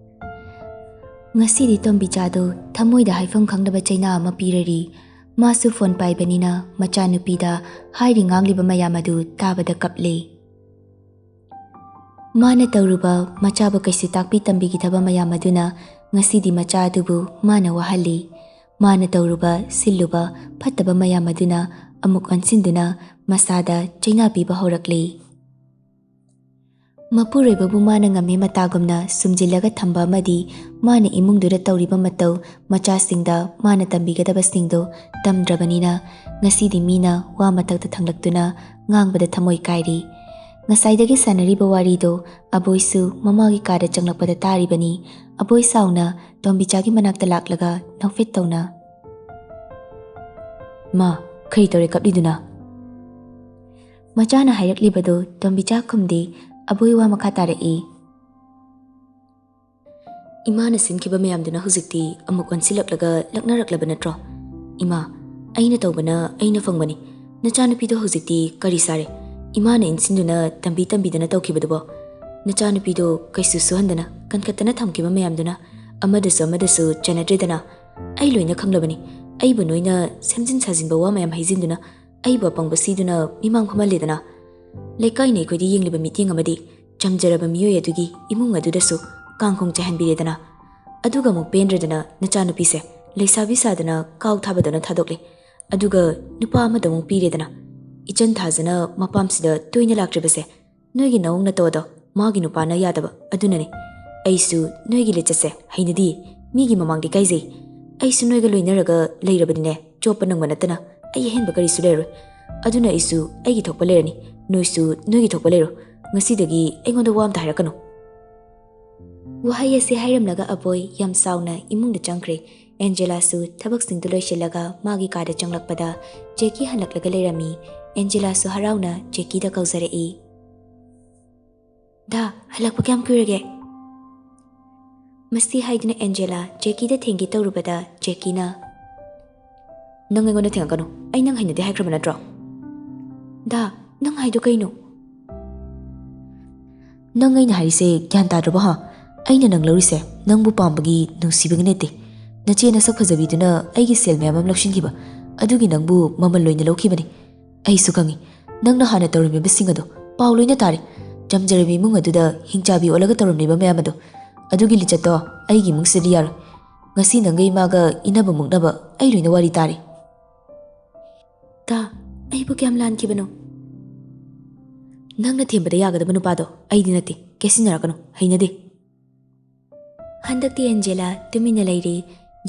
ꯉꯁꯤꯗꯤ ꯇꯣꯝꯕꯤꯆꯥꯗꯨ ꯊꯃꯣꯏꯗ ꯍꯥꯏꯐꯝ ꯈꯪꯗꯕ ꯆꯩꯅꯥ ꯑꯃ ꯄꯤꯔꯔꯤ꯫ ꯃꯥꯁꯨ ꯐꯣꯟ ꯄꯥꯏꯕꯅꯤꯅ ꯃꯆꯥꯅꯨꯄꯤꯗ ꯍꯥꯏꯔꯤ ꯉꯥꯡꯂꯤꯕ ꯃꯌꯥꯝ ꯑꯗꯨ ꯇꯥꯕꯗ ꯀꯞꯂꯦ꯫ ꯃꯥꯅ ꯇꯧꯔꯨꯕ, ꯃꯆꯥꯕꯨ ꯀꯩꯁꯨ ꯇꯥꯛꯄꯤ ꯇꯝꯕꯤꯈꯤꯗꯕ ꯃꯌꯥꯝ ꯑꯗꯨꯅ ꯉꯁꯤꯗꯤ ꯃꯆꯥ ꯑꯗꯨꯕꯨ ꯃꯥꯅ ꯋꯥꯍꯜꯂꯤ꯫ ꯃꯥꯅ ꯇꯧꯔꯨꯕ, ꯁꯤꯜꯂꯨꯕ ꯐꯠꯇꯕ ꯃꯌꯥꯝ ꯑꯗꯨꯅ ꯑꯃꯨꯛ ꯑꯣꯟꯁꯤꯟꯗꯨꯅ ꯃꯁꯥꯗ ꯆꯩꯅꯥ ꯄꯤꯕ ꯍꯧꯔꯛꯂꯤ꯫ ꯃꯄꯨꯔꯣꯏꯕꯕꯨ ꯃꯥꯅ ꯉꯝꯃꯤ ꯃꯇꯥꯒꯨꯝꯅ ꯁꯨꯝꯖꯤꯜꯂꯒ ꯊꯝꯕ ꯑꯃꯗꯤ ꯃꯥꯅ ꯏꯃꯨꯡꯗꯨꯗ ꯇꯧꯔꯤꯕ ꯃꯇꯧ, ꯃꯆꯥꯁꯤꯡꯗ ꯃꯥꯅ ꯇꯝꯕꯤꯒꯗꯕꯁꯤꯡꯗꯣ ꯇꯝꯗ꯭ꯔꯕꯅꯤꯅ ꯉꯁꯤꯗꯤ ꯃꯤꯅ ꯋꯥ ꯃꯊꯛꯇ ꯊꯥꯡꯂꯛꯇꯨꯅ ꯉꯥꯡꯕꯗ ꯊꯃꯣꯏ ꯀꯥꯏꯔꯤ꯫ ꯉꯁꯥꯏꯗꯒꯤ ꯁꯥꯟꯅꯔꯤꯕ ꯋꯥꯔꯤꯗꯣ ꯑꯕꯣꯏꯁꯨ ꯃꯃꯥꯒꯤ ꯀꯥꯗ ꯆꯪꯂꯛꯄꯗ ꯇꯥꯔꯤꯕꯅꯤ꯫ ꯑꯕꯣꯏ ꯁꯥꯎꯅ ꯇꯣꯝꯕꯤꯆꯥꯒꯤ ꯃꯅꯥꯛꯇ ꯂꯥꯛꯂꯒ ꯅꯣꯛꯐꯦꯠ ꯇꯧꯅ, "ꯃꯥ, ꯀꯔꯤ ꯇꯧꯔꯦ ꯀꯞꯂꯤꯗꯨꯅ?" ꯃꯆꯥꯅ ꯍꯥꯏꯔꯛꯂꯤꯕꯗꯨ ꯇꯣꯝꯕꯤꯆꯥ ꯈꯨꯝꯗꯦ꯫ ꯑꯕꯣꯏ ꯋꯥ ꯃꯈꯥ ꯇꯥꯔꯛꯏ꯫ "ꯏꯃꯥꯅ ꯁꯤꯟꯈꯤꯕ ꯃꯌꯥꯝꯗꯨꯅ ꯍꯧꯖꯤꯛꯇꯤ ꯑꯃꯨꯛ ꯑꯣꯟꯁꯤꯜꯂꯛꯂꯒ ꯂꯛꯅꯔꯛꯂꯕ ꯅꯠꯇ꯭ꯔꯣ? ꯏꯃꯥ, ꯑꯩꯅ ꯇꯧꯕꯅ ꯑꯩꯅ ꯐꯪꯕꯅꯤ꯫ ꯅꯆꯥꯅꯨꯄꯤꯗꯣ ꯍꯧꯖꯤꯛꯇꯤ ꯀꯔꯤ ꯁꯥꯔꯦ? ꯏꯃꯥꯅ ꯏꯟꯁꯤꯟꯗꯨꯅ ꯇꯝꯕꯤ ꯇꯝꯕꯤꯗꯅ ꯇꯧꯈꯤꯕꯗꯨꯕꯣ? ꯅꯆꯥꯅꯨꯄꯤꯗꯣ ꯀꯩꯁꯨ ꯁꯨꯍꯟꯗꯅ ꯀꯟꯈꯠꯇꯅ ꯊꯝꯈꯤꯕ ꯃꯌꯥꯝꯗꯨꯅ ꯑꯃꯗꯁꯨ ꯑꯃꯗꯁꯨ ꯆꯟꯅꯗ꯭ꯔꯦꯗꯅ꯫ ꯑꯩ ꯂꯣꯏꯅ ꯈꯪꯂꯕꯅꯤ꯫ ꯑꯩꯕꯨ ꯅꯣꯏꯅ ꯁꯦꯝꯖꯤꯟ ꯁꯥꯖꯤꯟꯕ ꯋꯥ ꯃꯌꯥꯝ ꯍꯩꯖꯤꯟꯗꯨꯅ ꯑꯩꯕꯨ ꯑꯄꯪꯕ ꯁꯤꯗꯨꯅ ꯃꯤꯃꯥꯡ ꯐꯝꯍꯜꯂꯦꯗꯅ꯫ ꯂꯩꯀꯥꯏꯅ ꯑꯩꯈꯣꯏꯗ ꯌꯦꯡꯂꯤꯕ ꯃꯤꯠꯌꯦꯡ ꯑꯃꯗꯤ ꯆꯝꯖꯔꯕ ꯃꯤꯑꯣꯏ ꯑꯗꯨꯒꯤ ꯏꯃꯨꯡ ꯑꯗꯨꯗꯁꯨ ꯀꯥꯡꯈꯣꯡ ꯆꯥꯏꯍꯟꯕꯤꯔꯦꯗꯅ꯫ ꯑꯗꯨꯒ ꯑꯃꯨꯛ ꯄꯦꯟꯗ꯭ꯔꯗꯅ ꯅꯆꯥꯅꯨꯄꯤꯁꯦ ꯂꯩꯁꯥꯕꯤ ꯁꯥꯗꯅ ꯀꯥꯎ ꯊꯥꯕꯗꯧꯅ ꯊꯥꯗꯣꯛꯂꯦ꯫ ꯑꯗꯨꯒ ꯅꯨꯄꯥ ꯑꯃꯗ ꯑꯃꯨꯛ ꯄꯤꯔꯦꯗꯅ꯫ ꯏꯆꯟ ꯊꯥꯖꯅ ꯃꯄꯥꯝꯁꯤꯗ ꯇꯣꯏꯅ ꯂꯥꯛꯇ꯭ꯔꯤꯕꯁꯦ ꯅꯣꯏꯒꯤ ꯅꯑꯣꯡ ꯅꯇꯧ ꯑꯗꯣ ꯃꯥꯒꯤ ꯅꯨꯄꯥꯅ ꯌꯥꯗꯕ ꯑꯗꯨꯅꯅꯦ꯫ ꯑꯩꯁꯨ ꯅꯣꯏꯒꯤ ꯂꯤꯆꯠꯁꯦ ꯍꯩꯅꯗꯤꯌꯦ, ꯃꯤꯒꯤ ꯃꯃꯥꯡꯗ ꯏꯀꯥꯏꯖꯩ꯫ ꯑꯩꯁꯨ ꯅꯣꯏꯒ ꯂꯣꯏꯅꯔꯒ ꯂꯩꯔꯕꯅꯤꯅꯦ, ꯆꯣꯞꯄ ꯅꯪꯕ ꯅꯠꯇꯅ ꯑꯩ ꯑꯍꯦꯟꯕ ꯀꯔꯤꯁꯨ ꯂꯩꯔꯔꯣꯏ꯫ ꯑꯗꯨꯅ ꯑꯩꯁꯨ ꯑꯩꯒꯤ ꯊꯣꯛꯄ ꯂꯩꯔꯅꯤ, ꯅꯣꯏꯁꯨ ꯅꯣꯏꯒꯤ ꯊꯣꯛꯄ ꯂꯩꯔꯣ꯫ ꯉꯁꯤꯗꯒꯤ ꯑꯩꯉꯣꯟꯗ ꯋꯥ ꯑꯝꯇ ꯍꯥꯏꯔꯛꯀꯅꯨ꯫" ꯋꯥꯍꯩ ꯑꯁꯤ ꯍꯥꯏꯔꯝꯂꯒ ꯑꯕꯣꯏ ꯌꯥꯝ ꯁꯥꯎꯅ ꯏꯃꯨꯡꯗ ꯆꯪꯈ꯭ꯔꯦ꯫ ꯑꯦꯟꯖꯦꯂꯥꯁꯨ ꯊꯕꯛꯁꯤꯡꯗꯨ ꯂꯣꯏꯁꯤꯜꯂꯒ ꯃꯥꯒꯤ ꯀꯥꯗ ꯆꯪꯂꯛꯄꯗ ꯖꯦꯀꯤ ꯍꯜꯂꯛꯂꯒ ꯂꯩꯔꯝꯃꯤ꯫ ꯑꯦꯟꯖꯦꯂꯥꯁꯨ ꯍꯔꯥꯎꯅ ꯖꯦꯀꯤꯗ ꯀꯧꯖꯔꯛꯏ꯫ "ꯗꯥ, ꯍꯜꯂꯛꯄ ꯀꯌꯥꯝ ꯀꯨꯏꯔꯒꯦ?" ꯃꯁꯤ ꯍꯥꯏꯗꯨꯅ ꯑꯦꯟꯖꯦꯂꯥ ꯖꯦꯀꯤꯗ ꯊꯦꯡꯒꯦ ꯇꯧꯔꯨꯕꯗ ꯖꯦꯀꯤꯅ, "ꯅꯪ ꯑꯩꯉꯣꯟꯗ ꯊꯦꯡꯉꯛꯀꯅꯨ, ꯑꯩ ꯅꯪ ꯍꯩꯅꯗꯦ ꯍꯥꯏꯈ꯭ꯔꯕ ꯅꯠꯇ꯭ꯔꯣ?" "ꯗꯥ, ꯅꯪ ꯍꯥꯏꯗꯣ ꯀꯩꯅꯣ?" "ꯅꯪ ꯑꯩꯅ ꯍꯥꯏꯔꯤꯁꯦ ꯒ꯭ꯌꯥꯟ ꯇꯥꯗ꯭ꯔꯕꯣ ꯍꯥ? ꯑꯩꯅ ꯅꯪ ꯂꯧꯔꯤꯁꯦ ꯅꯪꯕꯨ ꯄꯥꯝꯕꯒꯤ, ꯅꯨꯡꯁꯤꯕꯒꯤ ꯅꯠꯇꯦ꯫ ꯅꯆꯦ ꯅꯁꯛ ꯐꯖꯕꯤꯗꯨꯅ ꯑꯩꯒꯤ ꯁꯦꯜ ꯃꯌꯥꯝ ꯑꯃ ꯂꯧꯁꯤꯟꯈꯤꯕ, ꯑꯗꯨꯒꯤ ꯅꯪꯕꯨ ꯃꯃꯜ ꯂꯣꯏꯅ ꯂꯧꯈꯤꯕꯅꯤ꯫ ꯑꯩꯁꯨ ꯈꯪꯉꯤ, ꯅꯪꯅ ꯍꯥꯟꯅ ꯇꯧꯔꯝꯃꯤꯕꯁꯤꯡ ꯑꯗꯣ ꯄꯥꯎ ꯂꯣꯏꯅ ꯇꯥꯔꯦ꯫ ꯆꯝꯖꯔꯕ ꯏꯃꯨꯡ ꯑꯗꯨꯗ ꯍꯤꯡꯆꯥꯕꯤ ꯑꯣꯜꯂꯒ ꯇꯧꯔꯝꯂꯤꯕ ꯃꯌꯥꯝ ꯑꯗꯣ, ꯑꯗꯨꯒꯤ ꯂꯤꯆꯠꯇꯣ ꯑꯩꯒꯤ ꯏꯃꯨꯡꯁꯤꯗꯗꯤ ꯌꯥꯔꯣꯏ꯫ ꯉꯁꯤ ꯅꯪꯒ ꯏꯃꯥꯒ ꯏꯟꯅꯕ ꯃꯨꯛꯅꯕ ꯑꯩ ꯂꯣꯏꯅ ꯋꯥꯔꯤ ꯇꯥꯔꯦ꯫" "ꯗꯥ, ꯑꯩꯕꯨ ꯀꯌꯥꯝ ꯂꯥꯟꯈꯤꯕꯅꯣ?" "ꯅꯪꯅ ꯊꯦꯝꯕꯗ ꯌꯥꯒꯗꯕ ꯅꯨꯄꯥꯗꯣ ꯑꯩꯗꯤ ꯅꯠꯇꯦ꯫ ꯀꯦꯁꯤꯟꯅꯔꯛꯀꯅꯨ, ꯍꯩꯅꯗꯦ꯫" ꯍꯟꯗꯛꯇꯤ ꯑꯦꯟꯖꯦꯂꯥ ꯇꯨꯃꯤꯟꯅ ꯂꯩꯔꯦ꯫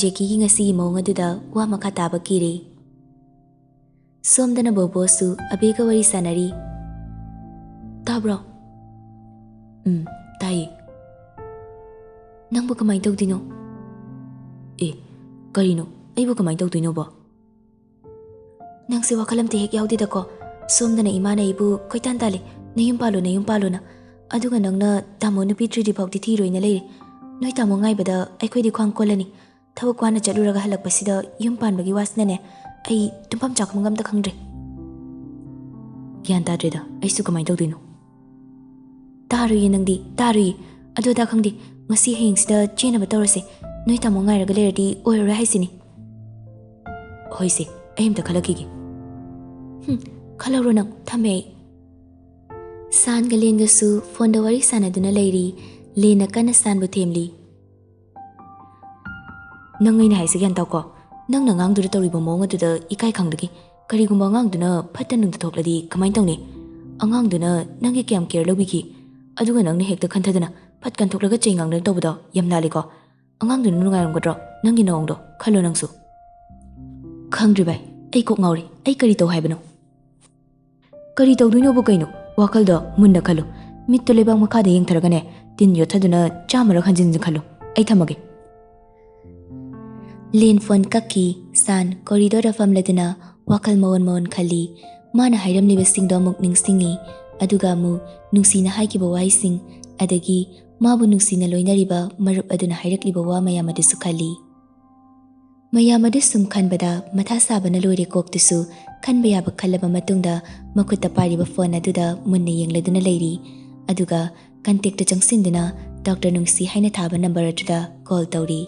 ꯖꯦꯀꯤꯒꯤ ꯉꯁꯤꯒꯤ ꯃꯑꯣꯡ ꯑꯗꯨꯗ ꯋꯥ ꯃꯈꯥ ꯇꯥꯕ ꯀꯤꯔꯦ꯫ ꯁꯣꯝꯗꯅ ꯕꯣꯕꯣꯁꯨ ꯑꯕꯦꯒ ꯋꯥꯔꯤ ꯁꯥꯟꯅꯔꯤ꯫ "ꯇꯥꯕ꯭ꯔꯣ?" "ꯎꯝ, ꯇꯥꯏꯌꯦ꯫" "ꯅꯪꯕꯨ ꯀꯃꯥꯏꯅ ꯇꯧꯗꯣꯏꯅꯣ?" "ꯑꯦ, ꯀꯔꯤꯅꯣ? ꯑꯩꯕꯨ ꯀꯃꯥꯏꯅ ꯇꯧꯗꯣꯏꯅꯣꯕ?" "ꯅꯪꯁꯦ ꯋꯥꯈꯜ ꯑꯝꯇ ꯍꯦꯛ ꯌꯥꯎꯗꯦꯗꯀꯣ꯫ ꯁꯣꯝꯗꯅ ꯏꯃꯥꯅ ꯑꯩꯕꯨ ꯀꯣꯏꯇꯥꯟ ꯇꯥꯜꯂꯤ, 'ꯅꯌꯨꯝ ꯄꯥꯜꯂꯣ, ꯅꯌꯨꯝ ꯄꯥꯜꯂꯣꯅ.' ꯑꯗꯨꯒ ꯅꯪꯅ ꯇꯥꯃꯣ ꯅꯨꯄꯤ ꯊꯤꯗ꯭ꯔꯤ ꯐꯥꯎꯗꯤ ꯊꯤꯔꯣꯏꯅ ꯂꯩꯔꯦ꯫ ꯅꯣꯏ ꯇꯥꯃꯣ ꯉꯥꯏꯕꯗ ꯑꯩꯈꯣꯏꯗꯤ ꯈ꯭ꯋꯥꯡ ꯀꯣꯜꯂꯅꯤ꯫ ꯊꯕꯛ ꯋꯥꯅ ꯆꯠꯂꯨꯔꯒ ꯍꯜꯂꯛꯄꯁꯤꯗ ꯌꯨꯝ ꯄꯥꯟꯕꯒꯤ ꯋꯥꯁꯤꯅꯅꯦ, ꯑꯩ ꯇꯨꯝꯐꯝ ꯆꯥꯐꯝꯒ ꯑꯝꯇ ꯈꯪꯗ꯭ꯔꯦ꯫" "ꯒ꯭ꯌꯥꯟ ꯇꯥꯗ꯭ꯔꯦꯗ, ꯑꯩꯁꯨ ꯀꯃꯥꯏꯅ ꯇꯧꯗꯣꯏꯅꯣ?" "ꯇꯥꯔꯣꯏꯌꯦ ꯅꯪꯗꯤ, ꯇꯥꯔꯣꯏꯌꯦ꯫ ꯑꯗꯨ ꯑꯗꯥ ꯈꯪꯗꯦ, ꯉꯁꯤ ꯍꯌꯦꯡꯁꯤꯗ ꯆꯦꯟꯅꯕ ꯇꯧꯔꯁꯦ꯫ ꯅꯣꯏ ꯇꯥꯃꯣ ꯉꯥꯏꯔꯒ ꯂꯩꯔꯗꯤ ꯑꯣꯏꯔꯔꯣꯏ ꯍꯥꯏꯁꯤꯅꯤ꯫" "ꯍꯣꯏꯁꯦ, ꯑꯩ ꯑꯝꯇ ꯈꯜꯂꯛꯈꯤꯒꯦ꯫" "ꯍꯨꯝ, ꯈꯜꯍꯧꯔꯣ ꯅꯪ, ꯊꯝꯃꯦ ꯑꯩ꯫" ꯁꯥꯟꯒ ꯂꯦꯟꯒꯁꯨ ꯐꯣꯟꯗ ꯋꯥꯔꯤ ꯁꯥꯟꯅꯗꯨꯅ ꯂꯩꯔꯤ꯫ ꯂꯦꯟꯅ ꯀꯟꯅ ꯁꯥꯟꯕꯨ ꯊꯦꯝꯂꯤ꯫ "ꯅꯪ ꯑꯩꯅ ꯍꯥꯏꯁꯦ ꯒ꯭ꯌꯥꯟ ꯇꯥꯎꯀꯣ꯫ ꯅꯪꯅ ꯑꯉꯥꯡꯗꯨꯗ ꯇꯧꯔꯤꯕ ꯃꯑꯣꯡ ꯑꯗꯨꯗ ꯏꯀꯥꯏ ꯈꯪꯗꯒꯦ꯫ ꯀꯔꯤꯒꯨꯝꯕ ꯑꯉꯥꯡꯗꯨꯅ ꯐꯠꯇ ꯅꯨꯡꯗ ꯊꯣꯛꯂꯗꯤ ꯀꯃꯥꯏꯅ ꯇꯧꯅꯤ? ꯑꯉꯥꯡꯗꯨꯅ ꯅꯪꯒꯤ ꯀꯌꯥꯝ ꯀꯦꯌꯔ ꯂꯧꯕꯤꯒꯦ? ꯑꯗꯨꯒ ꯅꯪꯅ ꯍꯦꯛꯇ ꯈꯟꯊꯗꯅ ꯐꯠ ꯀꯟꯊꯣꯛꯂꯒ ꯆꯩ ꯉꯥꯡꯗꯅ ꯇꯧꯕꯗꯣ ꯌꯥꯝ ꯂꯥꯜꯂꯤꯀꯣ꯫ ꯑꯉꯥꯡꯗꯨꯅ ꯅꯨꯡꯉꯥꯏꯔꯝꯒꯗ꯭ꯔꯣ? ꯅꯪꯒꯤ ꯅꯑꯣꯡꯗꯣ ꯈꯜꯂꯣ ꯅꯪꯁꯨ꯫" "ꯈꯪꯗ꯭ꯔꯦ ꯚꯥꯏ, ꯑꯩ ꯀꯣꯛ ꯉꯥꯎꯔꯦ꯫ ꯑꯩ ꯀꯔꯤ ꯇꯧ ꯍꯥꯏꯕꯅꯣ?" "ꯀꯔꯤ ꯇꯧꯗꯣꯏꯅꯣꯕꯨ ꯀꯩꯅꯣ? ꯋꯥꯈꯜꯗꯣ ꯃꯨꯟꯅ ꯈꯜꯂꯨ꯫ ꯃꯤꯠꯇꯣ ꯂꯩꯕꯥꯛ ꯃꯈꯥꯗ ꯌꯦꯡꯊꯔꯒꯅꯦ, ꯇꯤꯟ ꯌꯣꯠꯊꯗꯨꯅ ꯆꯥꯝꯃꯔꯛ ꯍꯟꯖꯤꯟ ꯍꯟꯖꯤꯟ ꯈꯜꯂꯨ꯫ ꯑꯩ ꯊꯝꯃꯒꯦ꯫" ꯂꯦꯟ ꯐꯣꯟ ꯀꯛꯈꯤ꯫ ꯁꯥꯟ ꯀꯣꯔꯤꯗꯣꯔꯗ ꯐꯝꯂꯗꯨꯅ ꯋꯥꯈꯜ ꯃꯑꯣꯟ ꯃꯑꯣꯟ ꯈꯜꯂꯤ꯫ ꯃꯥꯅ ꯍꯥꯏꯔꯝꯂꯤꯕꯁꯤꯡꯗꯣ ꯑꯃꯨꯛ ꯅꯤꯡꯁꯤꯡꯉꯤ, ꯑꯗꯨꯒ ꯑꯃꯨꯛ ꯅꯨꯡꯁꯤꯅ ꯍꯥꯏꯈꯤꯕ ꯋꯥꯍꯩꯁꯤꯡ, ꯑꯗꯒꯤ ꯃꯥꯕꯨ ꯅꯨꯡꯁꯤꯅ ꯂꯣꯏꯅꯔꯤꯕ ꯃꯔꯨꯞ ꯑꯗꯨꯅ ꯍꯥꯏꯔꯛꯂꯤꯕ ꯋꯥ ꯃꯌꯥꯝ ꯑꯗꯨꯁꯨ ꯈꯜꯂꯤ꯫ ꯃꯌꯥꯝ ꯑꯗꯨ ꯁꯨꯝ ꯈꯟꯕꯗ ꯃꯊꯥ ꯁꯥꯕꯅ ꯂꯣꯏꯔꯦ꯫ ꯀꯣꯛꯇꯨꯁꯨ ꯈꯟꯕ ꯌꯥꯕ ꯈꯜꯂꯕ ꯃꯇꯨꯡꯗ ꯃꯈꯨꯠꯇ ꯄꯥꯏꯔꯤꯕ ꯐꯣꯟ ꯑꯗꯨꯗ ꯃꯨꯟꯅ ꯌꯦꯡꯂꯗꯨꯅ ꯂꯩꯔꯤ꯫ ꯑꯗꯨꯒ ꯀꯟꯇꯦꯛꯇ ꯆꯪꯁꯤꯟꯗꯨꯅ ꯗꯣꯛꯇꯔ ꯅꯨꯡꯁꯤ ꯍꯥꯏꯅ ꯊꯥꯕ ꯅꯝꯕꯔ ꯑꯗꯨꯗ ꯀꯣꯜ ꯇꯧꯔꯤ꯫